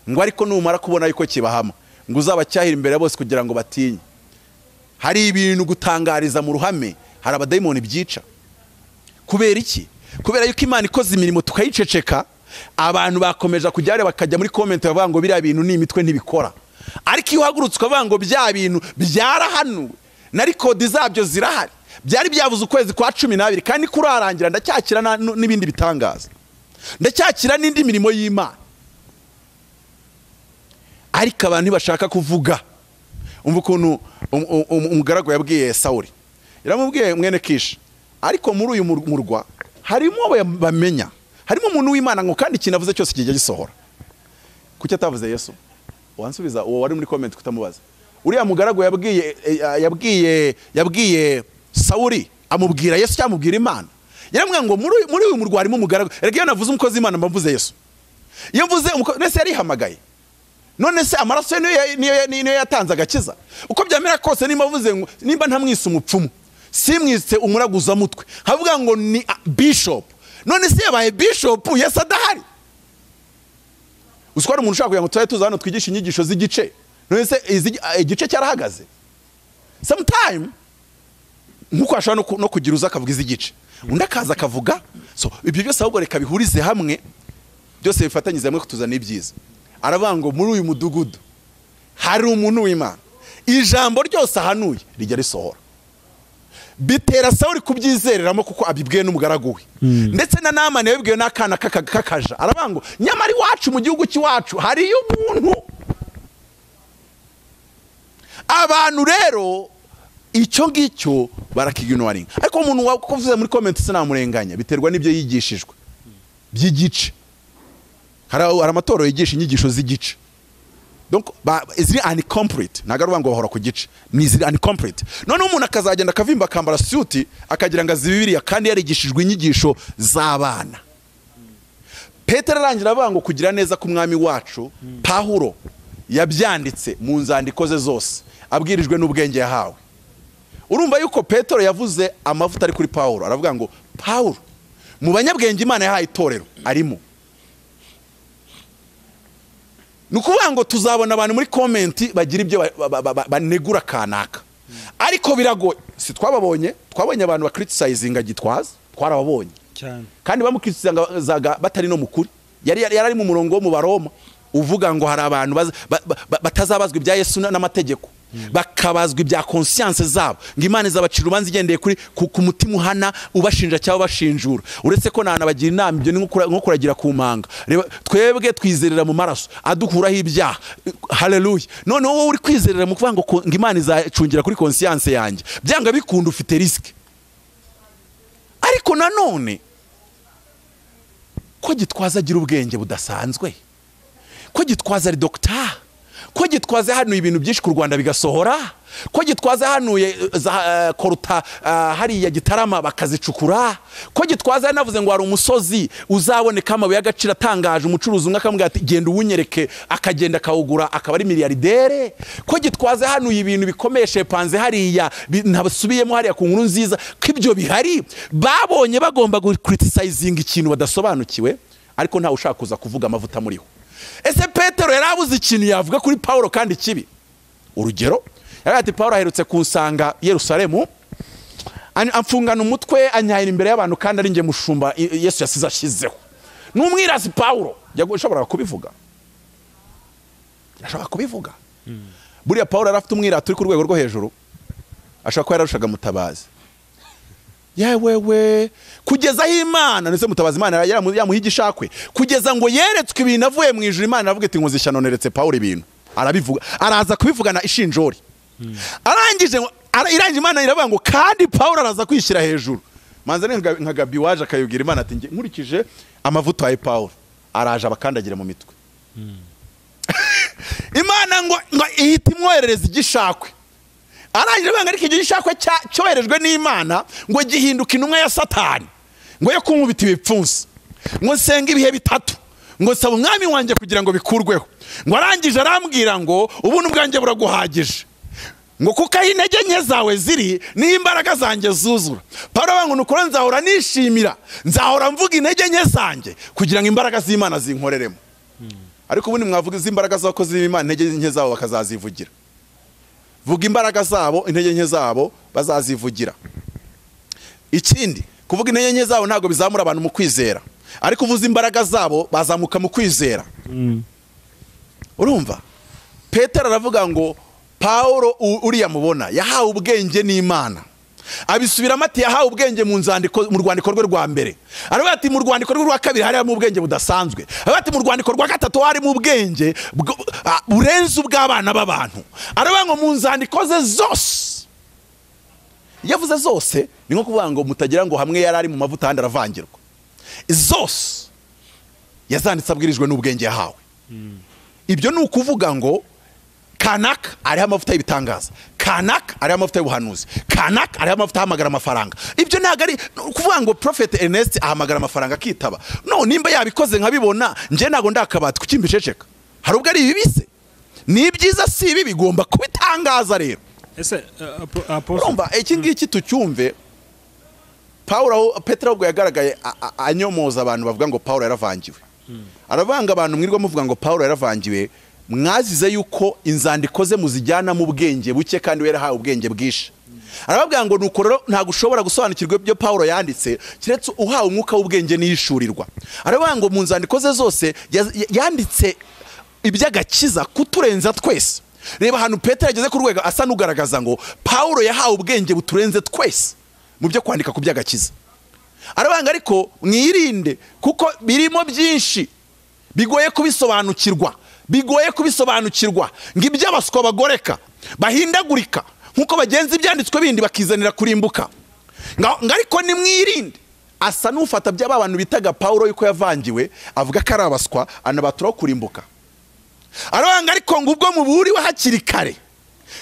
ngo ariko numara kubona yuko kibahama ngo uzabacyahira imbere bose kugira ngo batinye. Hari ibintu gutangariza mu ruhame, hari abadayimoni byica. Kubera iki? Kubera yuko Imana ikoze imirimo tukayiceceka, abantu bakomeje kujya bakajya muri comment bavuga ngo biriya bintu ni imitwe ntibikora. Ariko iyo uhagurutse ukavuga ngo bya bintu byarahanuwe na record zabyo zirahari, byari byavuze ukwezi kwa 12 kandi kurarangira, ndacyakira n'ibindi bitangaza, ndacyakira n'indi mirimo y'Imana. Ariko abantu ntibashaka kuvuga. Umva ukuntu umugaragu yabwiye Sawuli, yaramubwiye mwene Kishi, ariko muri uyu murwa harimo bamenya, harimo umuntu w'Imana ngo kandi ikintu avuze cyose kijya gisohora. Kuki atavuze Yesu? Wansubiza uwo wari muri comment kutamubaza. Uriya mugaragu yabwiye Sawuli, amubwira Yesu cyangwa amubwira Imana? Yaramubwiye ngo muri uyu murwa harimo umugaragu. Erega iyo navuze umukozi w'Imana mba mvuze Yesu. Iyo mvuze nese yarihamagaye. None se amaraso niyo yatanze agakiza? Uko byamera kose nimba mvuze ngo nimba ntamwise umupfumu, simwise umuraguza mutwe, havuga ngo ni bishop. None se yabaye bishop Yesu adahari? Uswara umuntu ushaka kugira ngo tuzaye tuza hano twigishe inyigisho z'igice. None se igice cyarahagaze? Sometime nkuko ashobora no kugira uza akavuga izigice, undi akaza akavuga. So ibyo byose ahubwo reka bihurize hamwe, byose bifatanyize hamwe kutuzana ibyiza. Aravuga ngo muri uyu mudugudu hari umuntu w'Imana, ijambo ryose ahanuye rijya risohora. Bitera Sawuli kubyizereramo kuko abibwiwe n'umugaragu we. Ndetse na Namani yabibwiwe n'akana kakaja. Aravuga ngo nyamara iwacu mu gihugu cy'iwacu hariyo umuntu. Abantu rero icyo ngicyo barakignoringa. Ariko umuntu wakuvuze muri comment sinamurenganya, biterwa n'ibyo yigishijwe by'igice. Hari amatoro yigisha inyigisho z'igice. Donc ziri incomplete, ntago ari ngo bahora ku gice, ni ziri incomplete. None umuntu akazagenda akavimba akambara suit akagira ngo azi Bibiliya kandi yarigishijwe inyigisho z'abana. Petero arangira avuga ngo kugira neza ku mwami wacu, Pawulo yabyanditse mu nzandiko ze zose abwirijwe n'ubwenge yahawe. Urumva yuko Petero yavuze amavuta ari kuri Pawulo, aravuga ngo Pawulo mu banyabwenge Imana yahaye itorero arimo. Nukuvuga ngo tuzabona abantu muri comment bagira ibyo banegura kanaka. Ariko biragoye, si twababonye, twabonye abantu bacriticinga Gitwaza, twarababonye cyane. Kandi bamucriticingaga batari no mukuri. Yari ari mu murongo wo mu Baroma uvuga ngo hari abantu batazabazwa ibya Yesu n'amategeko, bakabazwa ibya conscience zabo, ngo Imana izabacira urubanza igendeye kuri ku mutima uhana ubashinja cyangwa ubashinjura. Uretse ko nanabagira inama, ibyo ni nko kuragira ku mpanga. Reba twebwe twizerera mu maraso adukuraho ibyaha. Haleluya. None wowe uri kwizerera mu kuvuga ngo Imana izacungira kuri conscience yanjye, byanga bikunda ufite risk. Ariko nanone ko Gitwaza agira ubwenge budasanzwe, ko Gitwaza ari doctor, ko Gitwaza hanuye ibintu byinshi ku Rwanda bigasohora, ko Gitwaza hanuye za koruta hariya Gitarama bakazicukura, ko Gitwaza yanavuze ngo hari umusozi uzaboneka amabuye y'agaciro atangaje, umucuruzi umwe akamubwira ati genda uwunyereke, akagenda akawugura akaba ari miliyardere, ko Gitwaza hanuye ibintu bikomeye shepanze hariya ntabasubiyemo hariya ku nkuru nziza, ko ibyo bihari babonye bagomba gucriticizinga ikintu badasobanukiwe, ariko ntawe ushaka kuza kuvuga amavuta muriho. Ese Petero yarabuze ikintu yavuga kuri Paulo kandi kibi? Urugero, yari ati Paulo aherutse kunsanga Yerusalemu, amfungana umutwe anyahira imbere y'abantu kandi ari nge mushumba Yesu yasize ashizeho. N'umwirasi Paulo yashobora kubivuga. Yashobora kubivuga. Buriya Paulo yari afite umwirasi uri ku rwego rwo hejuru, ashobora kuba yararushaga Mutabazi. Yewewe, kugeza aho Imana, ndetse Mutabazi Imana yamuha igishakwe, kugeza ngo yeretswe ibintu avuye mu ijuru, Imana aravuga iti nkoze ishyano neretse Paulo ibintu. Arabivuga, araza kubivugana ishinjori. Arangije irangije Imana iravuga ngo kandi Paulo araza kwishyira hejuru. Manza nka Gabi waje akayubwira Imana ati nkurikije amavuta ya Paulo, araje abakandagira mu mitwe. Imana ngo ihita imwoherereza igishakwe. Arangije banga ariko igishakwe cyoherejwe n'Imana ngo gihinduka intumwa ya Satani, ngo yo kunkubita ibipfunsi, ngo nsenga ibihe bitatu, ngo saba umwami wanjye kugira ngo bikurweho. Ngo arangije arambwira ngo ubuntu bwanjye buraguhagije, ngo kuko aho intege nke zawe ziri niho imbaraga zanjye zuzura. Paulo avuga ngo nukora nzahora nishimira, nzahora mvuga intege nke zanjye kugira ngo imbaraga z'Imana zinkoreremo. Ariko ubundi mwavuga imbaraga z'abakozi b'Imana intege nke zabo bakazazivugira. Vuga imbaraga zabo, intege nke zabo bazazivugira. Ikindi, Kuvuga intege nke zabo ntabwo bizamura abantu mu kwizera, ariko uvuze imbaraga zabo bazamuka mu kwizera. Urumva Petero aravuga ngo Paulo uriya mubona yahawe ubwenge n'Imana. Abisubiramo ati yahawe ubwenge mu nzandiko, mu rwandiko rwe rwa mbere. Aravuga ati mu rwandiko rwe rwa kabiri harimo ubwenge budasanzwe. Aravuga ati mu rwandiko rwa gatatu harimo ubwenge burenze ubw'abana b'abantu. Aravuga ngo mu nzandiko ze zose, yavuze zose ni nko kuvuga ngo mutagira ngo hamwe yari ari mu mavuta ahandi aravangirwa. Zose yazanditse abwirijwe n'ubwenge yahawe. Ibyo ni ukuvuga ngo Kanaka ariho amavuta y'ibitangaza, Kanaka ariho amavuta y'ubuhanuzi, Kanaka ariho amavuta ahamagara amafaranga. Ibyo ntabwo ari ukuvuga ngo Prophet Ernest ahamagara amafaranga akitaba. No, nimba yabikoze nkabibona nje ntabwo ndakabati kuki mbiceceka. Hari ubwo ari ibibise ni ibyiza si ibi bigomba kubitangaza rero. Ese Apostle, urumva iki ngiki tucyumve. Paulo Petero ubwo yagaragaye anyomoza abantu bavuga ngo Paulo yaravangiwe. Aravanga abantu mwirwa muvuga ngo Paulo yaravangiwe, mwazize yuko inzandiko ze muzijyana mu bwenge buke kandi werahawe ubwenge bwinshi. Arababwira ngo nuko rero ntabwo ushobora gusobanukirwa ibyo Paulo yanditse kiretse uhawe umwuka w'ubwenge n'ishurirwa. Aravuga ngo mu nzandiko ze zose yanditse iby'agakiza kuturenza twese. Reba ahantu Petero yageze ku rwego asa n'ugaragaza ngo Paulo yahawe ubwenge buturenze twese mu byo kwandika ku by'agakiza. Arabanga ariko mwirinde kuko birimo byinshi bigoye kubisobanukirwa, bigoye kubisobanukirwa ngo iby'abaswa bagoreka bahindagurika nkuko bagenzi ibyanditswe bindi bakizanira kurimbuka. Ngo ariko nimwirinde. Asa n'ufata by'aba bantu bitaga Paulo yuko yavangiwe avuga ko ari abaswa anabaturaho kurimbuka. Arabanga ariko ngo ubwo muburiwe hakiri kare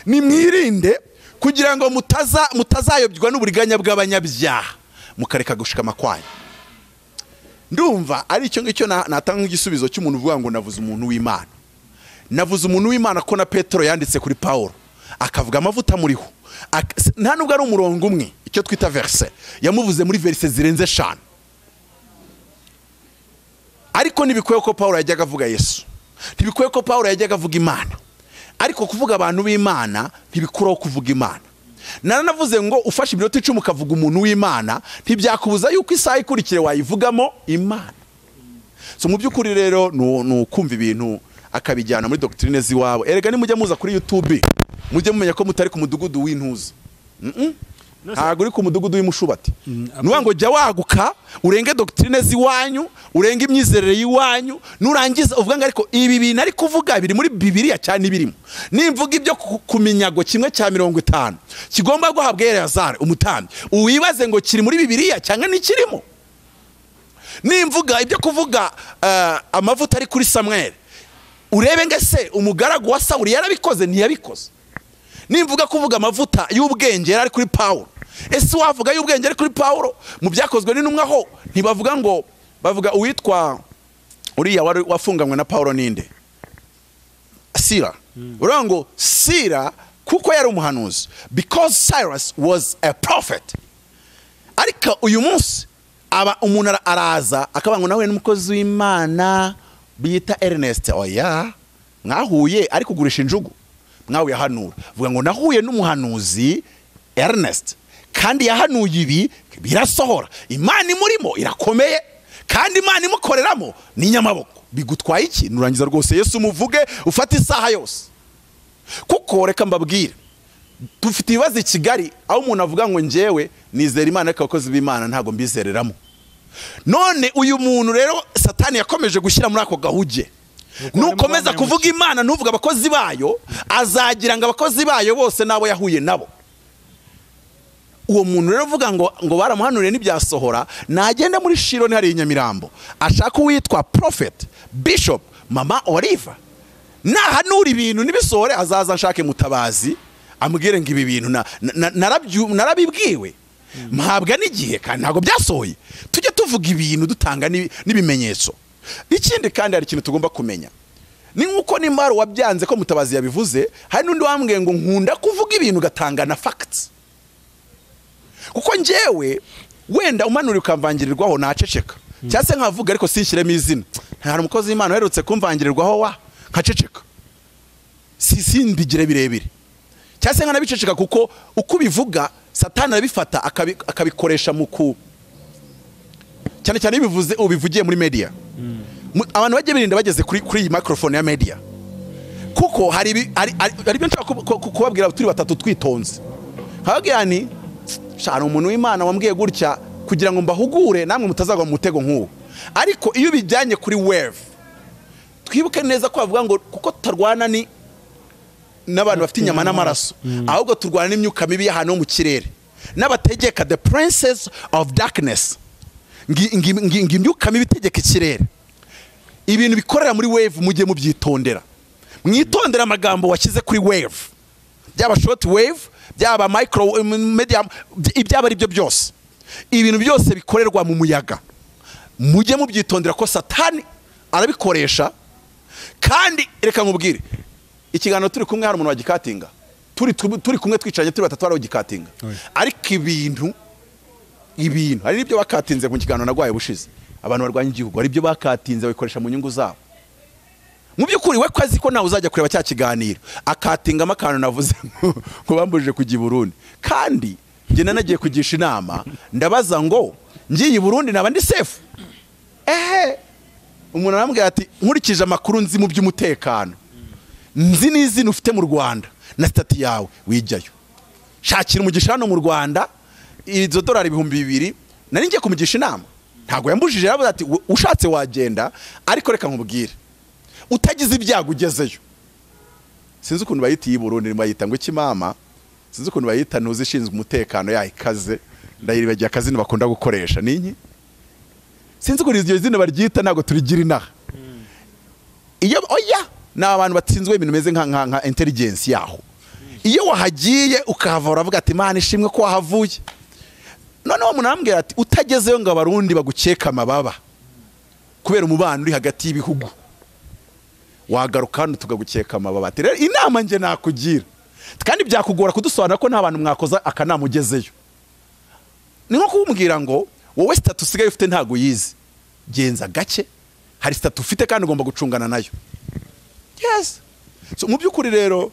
nimwirinde kugira ngo mutazayobywa n'uburiganya bw'abanyabyaha mukareka gushikama kwayo. Ndumva ari icyo ngicyo natanga igisubizo cy'umuntu uvuga ngo navuze umuntu w'Imana. Navuze umuntu w'Imana ko na Petero yanditse kuri Paulo akavuga amavuta muriho. Nta nubwo ari umurongo umwe, icyo twita verse yamuvuze muri verse zirenze 5. Ariko ntibikwiye ko Paulo yajyaga avuga Yesu, ntibikwiye ko Paulo yajyaga avuga Imana. Ariko kuvuga abantu b'Imana ntibikuraho kuvuga Imana. Naranavuze ngo ufashe iminota 10 ukavuga umuntu w'Imana ntibyakubuza yuko isaha ikurikire wayivugamo Imana. So mu by'ukuri rero ni ukumva ibintu akabijyana muri doctrine ziwabo. Erega nimujya muza kuri YouTube mujye mumenya ko mutari ku mudugudu w'intuza. Ntabwo uri ku mudugudu w'imushubati. Nuvuga ngo jya waguka urenge doctrine ziwanyu, urenge imyizerere y'iwanyu, nurangiza uvuga ngo ariko ibi bintu ari kuvuga biri muri Bibiliya cyane ibirimo. Nimvuga ibyo kuminyago kimwe cya 50 kigomba guhabwa Eleyazari umutambyi, uwibaze ngo kiri muri Bibiliya cyangwa ntikirimo. Nimvuga ibyo kuvuga amavuta ari kuri Samuel, urebe ngo ese umugaragu wa Sawuli yarabikoze ntiyabikoze. Nimvuga kuvuga amavuta y'ubwenge yari kuri Paulo, ese wavuga y'ubwenge ari kuri Paulo? Mu byakozwe n'intumwa ho ntibavuga ngo bavuga uwitwa uriya wari wafunganywe na Paulo ninde? Sira. Uravuga ngo Sira kuko yari umuhanuzi, because Cyrus was a prophet. Ariko uyu munsi aba umuntu araza akavuga ngo nawe n'umukozi w'Imana bita Ernest. Oya, mwahuye ari kugurisha injugu, mwahuye ahanura. Vuga ngo nahuye n'umuhanuzi Ernest kandi yahanuye ibi birasohora. Imana imurimo irakomeye kandi Imana imukoreramo ni nyamaboko. Bigutwaye iki? Nurangiza rwose Yesu umuvuge ufate isaha yose. Kuko reka mbabwire, dufite ibibazo i Kigali aho umuntu avuga ngo njyewe nizera Imana ariko abakozi b'Imana ntabwo mbizereramo. None uyu muntu rero Satani yakomeje gushyira muri ako gahuge. Nukomeza kuvuga Imana ntuvuga abakozi bayo, azagira ngo abakozi bayo bose nabo yahuye nabo. Uwo muntu rero uvuga ngo baramuhanuriye n'ibyasohora, nagenda muri Shiro ni hari Nyamirambo ashaka uwitwa Prophet Bishop Mama Oliver, nahanura ibintu nibisohore azaza nshake mutabazi amubwire ngo ibi bintu narabibwiwe mpabwa n'igihe kandi ntabwo byasohoye. Tujye tuvuga ibintu dutanga n'ibimenyetso. Ikindi kandi hari ikintu tugomba kumenya, ni nkuko nimba wabyanze ko mutabazi yabivuze, hari n'undi wambwiye ngo nkunda kuvuga ibintu gatanga na facts. Kuko njyewe wenda umanura ukamvangirirwaho naceceka, cyangwa se nkavuga ariko sinshyiremo izina. Hari umukozi w'Imana uherutse kumvangirirwaho wa nkaceceka, simbigire birebire, cyangwa se nkanabiceceka kuko uko ubivuga Satani arabifata akabikoresha mu Cyane cyane iyo ubivuze, ubivugiye muri media. Abantu bajye birinda bageze kuri iyi microphone ya media, kuko hari ibyo nshaka kubabwira turi batatu twitonze, nkababwira ni shana umuntu w'Imana wambwiye gutya kugira ngo mbahugure namwe mutazagwa mu mutego nk'uwo. Ariko iyo ubijyanye kuri wave, twibuke neza ko bavuga ngo kuko tutarwana ni n'abantu bafite inyama n'amaraso, ahubwo turwana n'imyuka mibi y'ahantu ho mu kirere n'abategeka, the princess of darkness, ngi imyuka mibi itegeka ikirere. Ibintu bikorera muri wave mujye mubyitondera, mwitondera amagambo washyize kuri wave, byaba short wave, byaba micro, medium, ibyaba ari byo byose, ibintu byose bikorerwa mu muyaga mujye mubyitondera ko Satani arabikoresha. Kandi reka nkubwire, ikiganiro turi kumwe hari umuntu wagikatinga, turi kumwe twicaranye turi batatu, hari ugikatinga. Ariko ibintu hari n'ibyo bakatinze mu kiganiro nagwaye bushize, abantu barwanya igihugu hari ibyo bakatinze babikoresha mu nyungu zabo. Mu by'ukuri we ko azi ko nawe uzajya kureba cya kiganiro, akatingamo akantu navuze ngo bambujije kujya i Burundi, kandi njye nanagiye kugisha inama, ndabaza ngo ngiye i Burundi naba ndi safe? Ehe, umuntu arambwira ati nkurikije amakuru nzi mu by'umutekano, nzi n'izina ufite mu Rwanda na status yawe, wijyayo, shakira umugisha hano mu Rwanda. Izo dolari 2000 nari ngiye kumugisha inama, ntabwo yambujije, yaravuze ati ushatse wagenda, ariko reka nkubwire, utagize ibyago ugezeyo. Sinzi ukuntu bayita iyi Burundi, bayita ngo iki mama, sinzi ukuntu bayita, ntuzi ishinzwe umutekano yayikaze, ndayiribagiye akazina bakunda gukoresha ni inki, sinzi ukuntu iryo zina baryita, ntabwo turigira inaha. Iyo oya ni abantu batsinzwe ibintu bimeze nka intelligence yaho. Iyo wahagiye ukahava uravuga ati Imana ishimwe ko wahavuye. Noneho umuntu arambwira ati utagezeyo ngo Abarundi bagukeka amababa kubera umubano uri hagati y'ibihugu, wagaruka hano tugagukeka amababa. Ati rero inama nge nakugira, kandi byakugora kudusobanura ko nta bantu mwakoza akanama ugezeyo, ni nko kumubwira ngo wowe status usigaye ufite ntago uyizi, genza gake, hari status ufite kandi ugomba gucungana nayo. Yes. So mu by'ukuri rero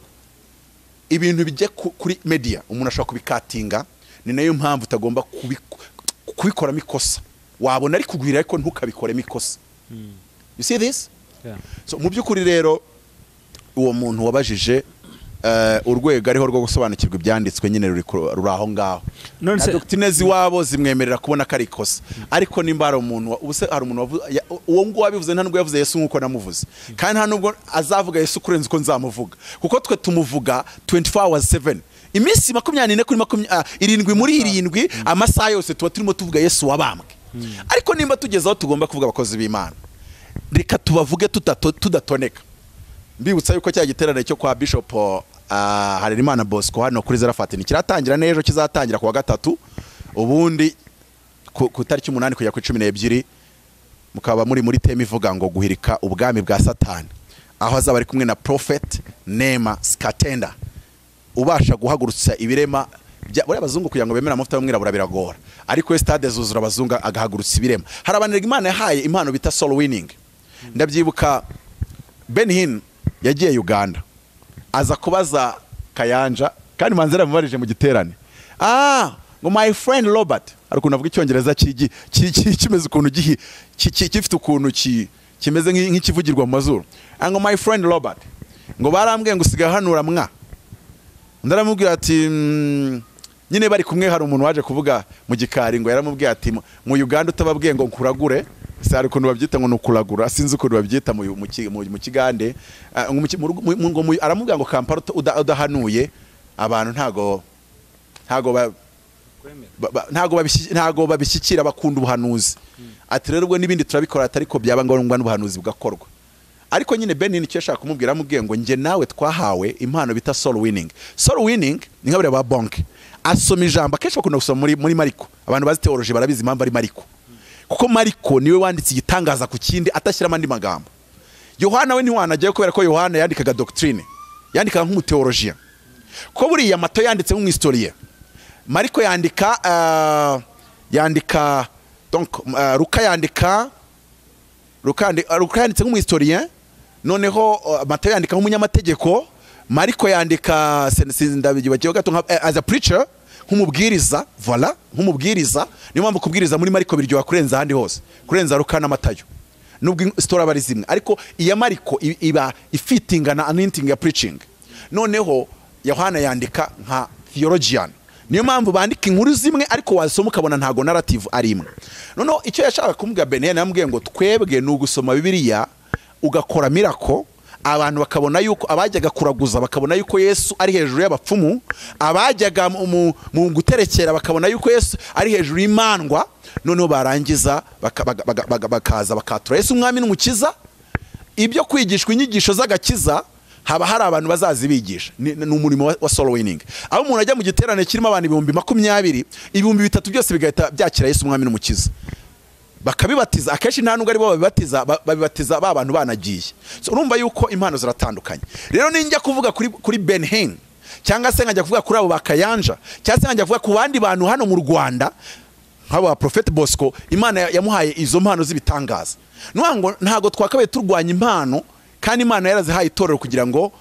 ibintu bijya kuri media umuntu ashobora kubikatinga, ni nayo mpamvu utagomba kubikoramo ikosa. Wabona ari kugwira ariko ntukabikoremo ikosa. You see this? Yeah. So mu by'ukuri rero uwo muntu wabajije urwego ariho rwo gusobanukirwa ibyanditswe nyine ruri aho ngaho. None Na se doctrine z'iwabo zimwemerera kubona ko ari ikosa, ariko nimba hari umuntu ubuse hari umuntu uwo nguwo wabivuze, nta nubwo yavuze Yesu nk'uko namuvuze, kandi nta nubwo azavuga Yesu kurenza uko nzamuvuga, kuko twe tumuvuga 24 hours 7, iminsi 24 kuri 70 muri 7, amasaha yose tuba turimo tuvuga Yesu wabambwe. Ariko nimba tugeze aho tugomba kuvuga abakozi b'Imana, reka tubavuge tudatoneka. Mbibutsa yuko cya giterane cyo kwa Bishop Harerimana Bosco hano kuri Zerafati kiratangira n'ejo, kizatangira kuwa gatatu, ubundi ku tariki 8 kugera ku 12, mukaba muri theme ivuga ngo guhirika ubwami bwa Satani, aho azaba ari kumwe na Prophet Nema Skatenda ubasha guhagurutsa ibirema buriya abazungu kugira ngo bemere amavuta y'umwirabura biragora, ariko we stade zuzura abazungu agahagurutsa ibirema. Hari abantu Imana yahaye impano bita soul winning. Ndabyibuka Ben Hinn yagiye Uganda aza kubaza Kayanja, kandi Manzera yamubarije mu giterane, ngo my friend Robert, ari ukuntu avuga icyongereza kimeze ukuntu gifite ukuntu kimeze nk'ikivugirwa mu mazuru, ngo my friend Robert, ngo barambwiye ngo usigaye hanura mwa. Undi aramubwira ati nyine bari kumwe, hari umuntu waje kuvuga mu gikari ngo yaramubwiye ati mu Uganda utababwiye ngo nkuragure, se hari ukuntu babyita ngo nukuragura, sinzi ukuntu babyita mu Kigande, ngo aramubwira ngo Kampala udahanuye abantu ntago babishyikira, bakunda ubuhanuzi. Ati rero ubwo n'ibindi turabikora, ariko byaba ngombwa n'ubuhanuzi bugakorwa. Ariko nyine Ben nicyo yashaka kumubwira, amubwiye ngo nge nawe twahawe impano bita soul winning. Soul winning ni nka buriya ba Bonke asoma ijambo, akenshi bakunda gusoma muri Mariko, abantu bazi theology barabizi impamvu ari Mariko, kuko Mariko niwe wanditse igitangaza ku kindi atashyiramo andi magambo. Yohana we ntiwanajyayo kubera ko Yohana yandikaga doctrine, yandikaga nk'umutheologian, ko buriya Mato yanditse nk'umwistorien, Mariko yandika yandika donc Luka yandika, Luka yanditse nk'umwistorien, noneho Matayo yandika nk'umunyamategeko, Mariko yandika sindabigibagiwe gato nka as a preacher, Nk'umubwiriza, voilà, nk'umubwiriza. Niyo mpamvu kubwiriza muri Mariko biryoha kurenza ahandi hose, kurenza Luka na Matayo, nubwo story aba ari zimwe, ariko iya Mariko iba ifitinga na anointing ya preaching. Noneho Yohana yandika nka theologian. Niyo mpamvu bandika inkuru zimwe, ariko wasoma ukabona ntago narrative ari imwe. Noneho icyo yashaka kumbwira Benny, yamubwiye ngo twebwe ni ugusoma Bibiliya ugakora miracle, abantu bakabona yuko abajyaga kuraguza bakabona yuko Yesu ari hejuru y'abapfumu, abajyaga mu guterekera bakabona yuko Yesu ari hejuru y'imandwa. Noneho barangiza bakaza bakatura Yesu umwami n'umukiza. Ibyo kwigishwa inyigisho z'agakiza haba hari abantu bazazibigisha, ni umurimo wa soul winning. Aho umuntu ajya mu giterane kirimo abantu 20,000, 3,000 byose bigahita byakira Yesu umwami n'umukiza, bakabibatiza. Akenshi nta nubwo ari bo babibatiza, babibatiza ba bantu banagiye. So urumva yuko impano ziratandukanye. Rero ninjya kuvuga kuri Ben Hinn, cyangwa se nkajya kuvuga kuri abo bakayanja, cyangwa se nkajya kuvuga ku bandi bantu hano mu Rwanda nk'aba Prophet Bosco, Imana yamuhaye izo mpano z'ibitangaza. Nuvuga ngo ntago twakabaye turwanya impano, kandi Imana yarazihaye itorero kugira ngo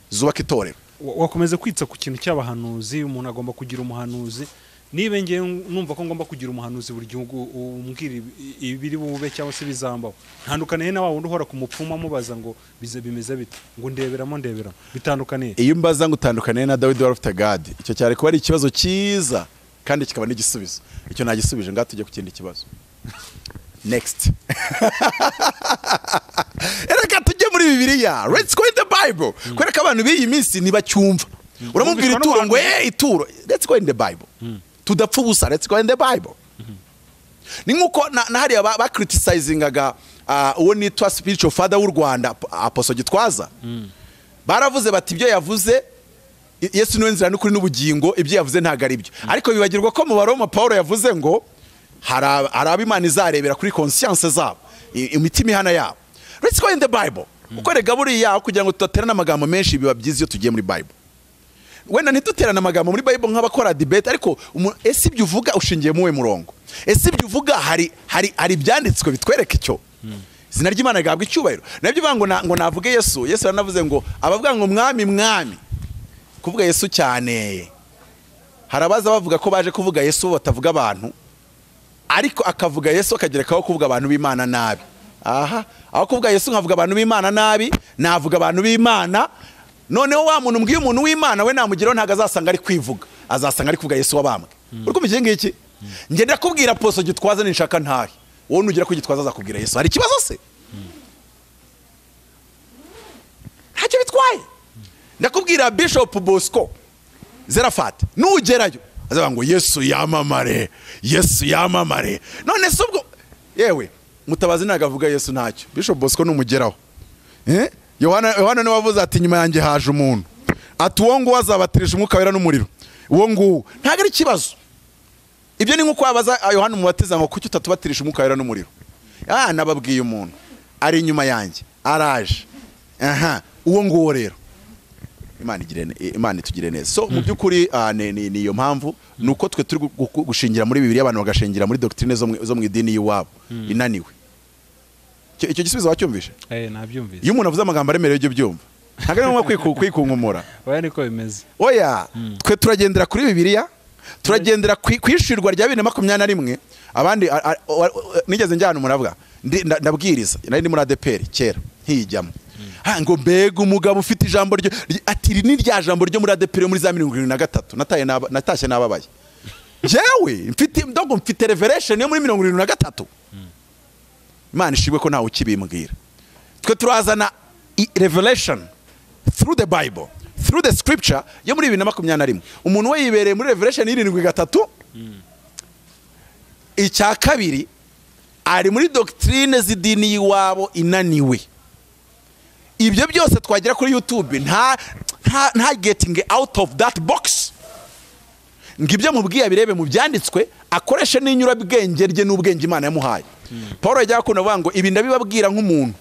zubake itorero. Wakomeza kwitsa ku kintu cy'abahanuzi. Umuntu agomba kugira umuhanuzi. Niba ngewe numva ko ngomba kugira umuhanuzi buri gihugu umbwira ibiri bube cyangwa se bizambaho, ntandukaniye na wa wundi uhora ku mupfumu amubaza ngo bize bimeze bite, ngo ndeberamo ndeberamo, bitandukaniye? Iyo mbaza ngo utandukaniye na Dawidi wari ufite Gadi, icyo cyari kuba ari ikibazo cyiza kandi kikaba n'igisubizo. Icyo nagisubije, ngaho tujye ku kindi kibazo. Next. Reka tujye muri Bibiliya, let's go in the Bible, kubera ko abantu b'iyi minsi ntibacyumva. Uramubwira Bumvishwa ituro ngo n'abantu. Ituro, let's go in the Bible, tudapfa ubusa, let's go in the Bible. Ni nkuko na hariya bacriticingaga uwo nitwa spiritual father w'u Rwanda, Apostle Gitwaza. Baravuze bati ibyo yavuze, Yesu niwe nzira n'ukuri n'ubugingo, ibyo yavuze ntabwo ari byo. Ariko bibagirwa ko mu Baroma Paul yavuze ngo hari abo Imana izarebera kuri conscience zabo, imitima ihana yabo. Let's go in the Bible. Kuko rega buriya kugira ngo tudaterane amagambo menshi, biba byiza iyo tugiye muri Bible. Wenda ntituterane amagambo muri Bible nk'abakora debate, ariko ese ibyo uvuga ushingiye muwe murongo? Ese ibyo uvuga hari ibyanditswe bitwereka icyo? Izina ry'Imana rigahabwa icyubahiro. Nabyo bivuga ngo navuge Yesu. Yesu yaranavuze ngo abavuga ngo mwami mwami, kuvuga Yesu cyane. Hari abaza bavuga ko baje kuvuga Yesu batavuga abantu, ariko akavuga Yesu akagerekaho kuvuga abantu b'Imana nabi. Aha aho kuvuga Yesu nkavuga abantu b'Imana nabi, navuga abantu b'Imana. Noneho wa muntu mbwiye umuntu w'Imana we namugeraho ntabwo azasanga ari kwivuga, azasanga ari kuvuga Yesu wabambwe. Uri kumva iki ngiki? Njye ndakubwira Apostle Gitwaza ninshaka ntahe, wowe nugera ku Gitwaza azakubwira Yesu. Hari ikibazo se? Ntacyo bitwaye. Ndakubwira Bishop Bosco Zerafat, nugerayo azavuga ngo Yesu yamamare, Yesu yamamare. None se ubwo yewe Mutabazi ntabwo avuga Yesu ntacyo, Bishop Bosco numugeraho, Yohana niwe wavuze ati nyuma yanjye haje umuntu, ati uwo nguwo azabatirisha umwuka wera n'umuriro. Uwo nguwo ntabwo ari ikibazo. Ibyo ni nkuko wabaza Yohana umubatiza ngo kuki utatubatirisha umwuka wera n'umuriro? Nababwiye umuntu ari inyuma yanjye araje. Aha uwo nguwo rero Imana itugire neza. So mu by'ukuri ni iyo mpamvu nuko twe turi gushingira muri Bibiliya, abantu bagashingira muri doctrine zo mu idini y'iwabo inaniwe. Icyo gisubizo wacyumvishe? Nabyumvise. Iyo umuntu avuze amagambo aremereye ujye ubyumva, ntabwo ari ngombwa kwikunkumura. Oya, niko bimeze. Oya, twe turagendera kuri Bibiliya, turagendera ku ishyurwa rya 2021. Abandi nigeze njyana umuntu avuga ndabwiriza, nari ndi muri ADEPR kera nkiyijyamo. Ngo mbega umugabo ufite ijambo ryo, ati iri ni rya jambo ryo muri ADEPR yo muri za 73. Natashye nababaye. Jewe mfite ndogo, mfite revelation yo muri 73. Imana ishimwe ko ntawe ukibimbwira. Twe turazana revelation through the Bible, through the scripture yo muri 2021. Umuntu we yibereye muri revelation 7:3. Icya kabiri ari muri doctrine z'idini y'iwabo inaniwe. Ibyo byose twagera kuri YouTube nta getting out of that box, ngo ibyo mubwiye abirebe mu byanditswe, akoreshe n'inyurabwenge rye n'ubwenge Imana yamuhaye. Paul yajya akunda avuga ngo ibi ndabibabwira nk'umuntu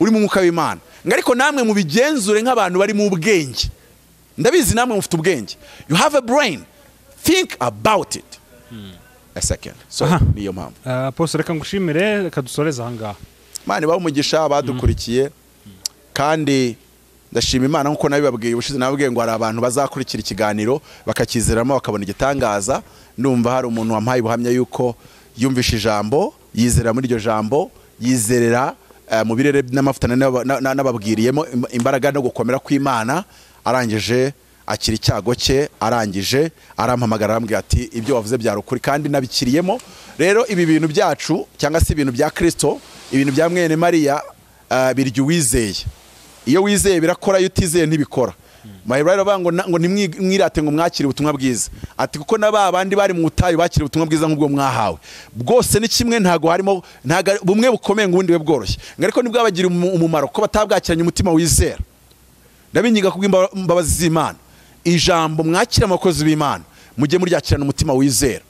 uri mu mwuka w'Imana, ngo ariko namwe mubigenzure nk'abantu bari mu bwenge. Ndabizi namwe mufite ubwenge, you have a brain, think about it a second. So niyo mpamvu. Apostle, reka ngushimire, reka dusoreze aha ngaha. Imana ibahe umugisha abadukurikiye, kandi Ndashima Imana nkuko nabibabwiye ubushize, nababwiye ngo hari abantu bazakurikira ikiganiro bakakizeramo bakabona igitangaza. Ndumva hari umuntu wampaye ubuhamya yuko yumvishe ijambo, yizera muri iryo jambo, yizerera mu birere n'amavuta n'ababwiriyemo imbaraga no gukomera kw'Imana, arangije akira icyago cye, arangije arampamagara arambwira ati ibyo wavuze byari ukuri kandi nabikiriyemo. Rero ibi bintu byacu cyangwa se ibintu bya Kristo, ibintu bya mwene Mariya, birya uwizeye. Iyo wizeye birakora, iyo utizeye ntibikora. Mahirwe bavuga ngo ntimwirate ngo mwakire ubutumwa bwiza, ati kuko na ba bandi bari mu butayu bakire ubutumwa bwiza nk'ubwo mwahawe. Bwose ni kimwe, ntago harimo ntago bumwe bukomeye ngo ubundi bwe bworoshye, ariko nibwo umumaro ko batabwakiranye umutima wizera. Ndabinyiga kubw'imbabazi z'Imana, ijambo mwakira abakozi b'Imana mujye muryakirana umutima wizera.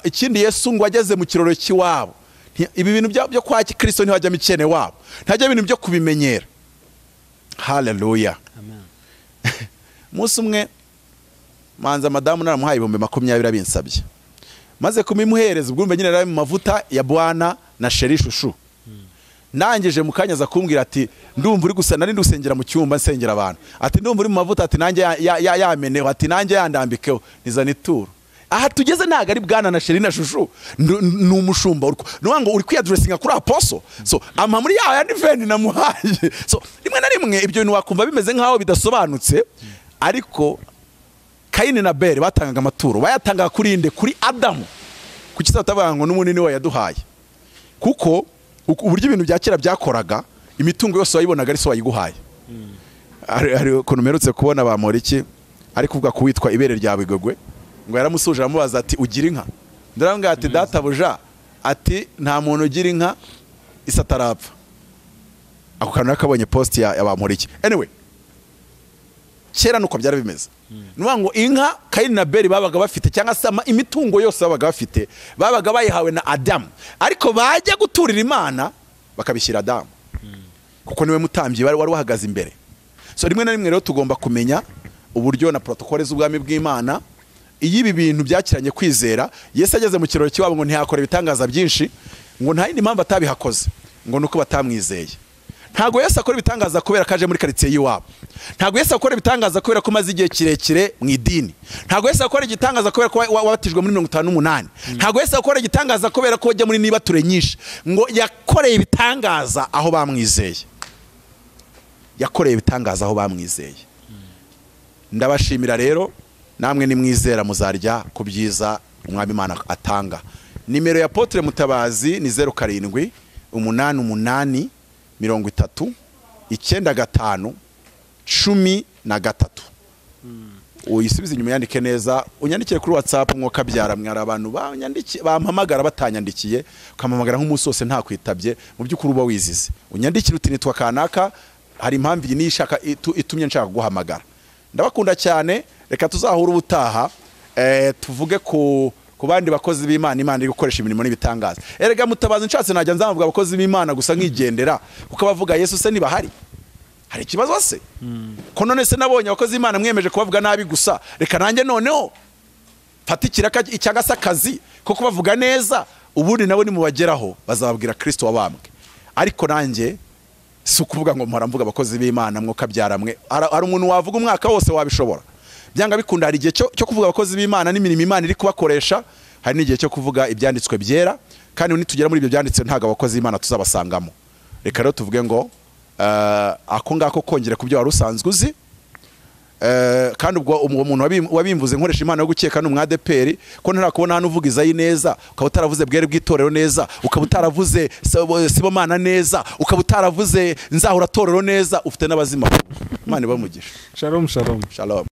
Ikindi Yesu ngo ageze mu kiroro cy'iwabo, ibi bintu byo kwa Kristo ntihajya mikene wabo, ntajya ibintu byo kubimenyera. Haleluya, amen. Umunsi umwe manza madamu naramuhaye 20,000 abinsabye, maze kumimuhereza ubwo nyine nari mu mavuta ya Bwana na Sheri Shushu. Nangije mukanyaza kumbwira ati ndumva uri gusa, nari ndusengera mu cyumba nsengera abantu, ati ndumva uri mu mavuta, ati nanjye yameneho, ati nanjye yandambikeho nizana ituro. Aha tugeze ntago ari Bwana na Sheri na Shushu, ni umushumba ngo uri kwiyadressinga kuri apostle. So ama muri ya yandi vendi namuhaye. So rimwe na rimwe ibyo bintu wakumva bimeze nkaho bidasobanutse, ariko Kayini na Abeli batangaga amaturo, bayatangaga kuri inde? Kuri Adamu. Kuki batavuga ngo n'umunini we yaduhaye? Kuko uburyo ibintu bya kera byakoraga, imitungo yose wayibonaga ari so wayiguhaye. Hari ukuntu mperutse kubona Bamporiki ari kuvuga ku witwa ibere rya Bigogwe, ngo yaramusuje aramubaza ati ugira inka? Ndaramubwira ati databuja, ati nta muntu ugira inka isa atarapfa. Ako kantu nakabonye post ya Bamporiki. Anyway, kera nuko byari bimeze. Nuvuga ngo inka Kayini na Abeli babaga bafite, cyangwa se imitungo yose babaga bafite, babaga bayihawe na Adamu, ariko bajya guturira Imana bakabishyira Adamu, kuko niwe mutambyi wari wahagaze imbere. So rimwe na rimwe rero tugomba kumenya uburyo na protocole z'ubwami bw'Imana. Iyo ibi bintu byakiranye kwizera, Yesu ageze mu kiroro cy'iwabo ngo ntiyakora ibitangaza byinshi, ngo nta yindi mpamvu atabihakoze, ngo nuko batamwizeye. Ntago Yesu akora ibitangaza kubera kaje muri quartier y'iwabo. Ntago Yesu akora ibitangaza kubera ko maze igihe kirekire mu idini. Ntago Yesu akora igitangaza kubera ko wabatijwe muri 58. Ntago Yesu akora igitangaza kubera ko wajya muri nibature nyinshi. Ngo yakoreye ibitangaza aho bamwizeye. Yakoreye ibitangaza aho bamwizeye. Ndabashimira rero, namwe nimwizera muzarya ku byiza Umwami Imana atanga. Nimero ya Apotre Mutabazi ni 07 88 30 95 13. Uyisubize inyuma yandike neza, unyandikire kuri WhatsApp mwoka byara mwara abantu banyandikiye bampamagara batanyandikiye, ukampamagara nk'umunsi wose nta kwitabye, mu by'ukuri uba wizize. Unyandikire uti nitwa kanaka, hari impamvu iyi nishaka itumye nshaka guhamagara. Ndabakunda cyane, reka tuzahura ubutaha, tuvuge ku bandi bakozi b'Imana, Imana iri gukoresha imirimo n'ibitangaza. Erega Mutabazi nshatse najya nzavuga abakozi b'Imana gusa nkigendera, kuko abavuga Yesu se nibahari. Hari ikibazo se? Ko none se nabonye abakozi b'Imana mwemeje kubavuga nabi gusa, reka nanjye noneho fata ikiraka cyangwa se akazi ko kubavuga neza, ubundi nabo nimubageraho bazababwira Kristo wabambwe. Ariko nanjye si ukuvuga ngo mpora mvuga abakozi b'Imana mwoka byaramwe. Hari umuntu wavuga umwaka wose wabishobora. Byanga bikunda hari igihe cyo kuvuga abakozi b'Imana n'imirimo Imana iri kubakoresha, hari n'igihe cyo kuvuga ibyanditswe byera, kandi nitugera muri ibyo byanditswe ntago abakozi b'Imana tuzabasangamo. Reka rero tuvuge ngo ako ngako kongera kubyo wari usanzwe uzi, kandi ubwo umuntu wabimvuze nkoresha Imana yo gukeka n'umwa ADPR, ko ntarakubona hano uvuga Izayi neza, ukaba utaravuze bwere bw'itorero neza, ukaba utaravuze Sibomana neza, ukaba utaravuze nzahura torero neza, ufite n'abazima. Imana ibamugisha. Shalom, shalom. Shalom.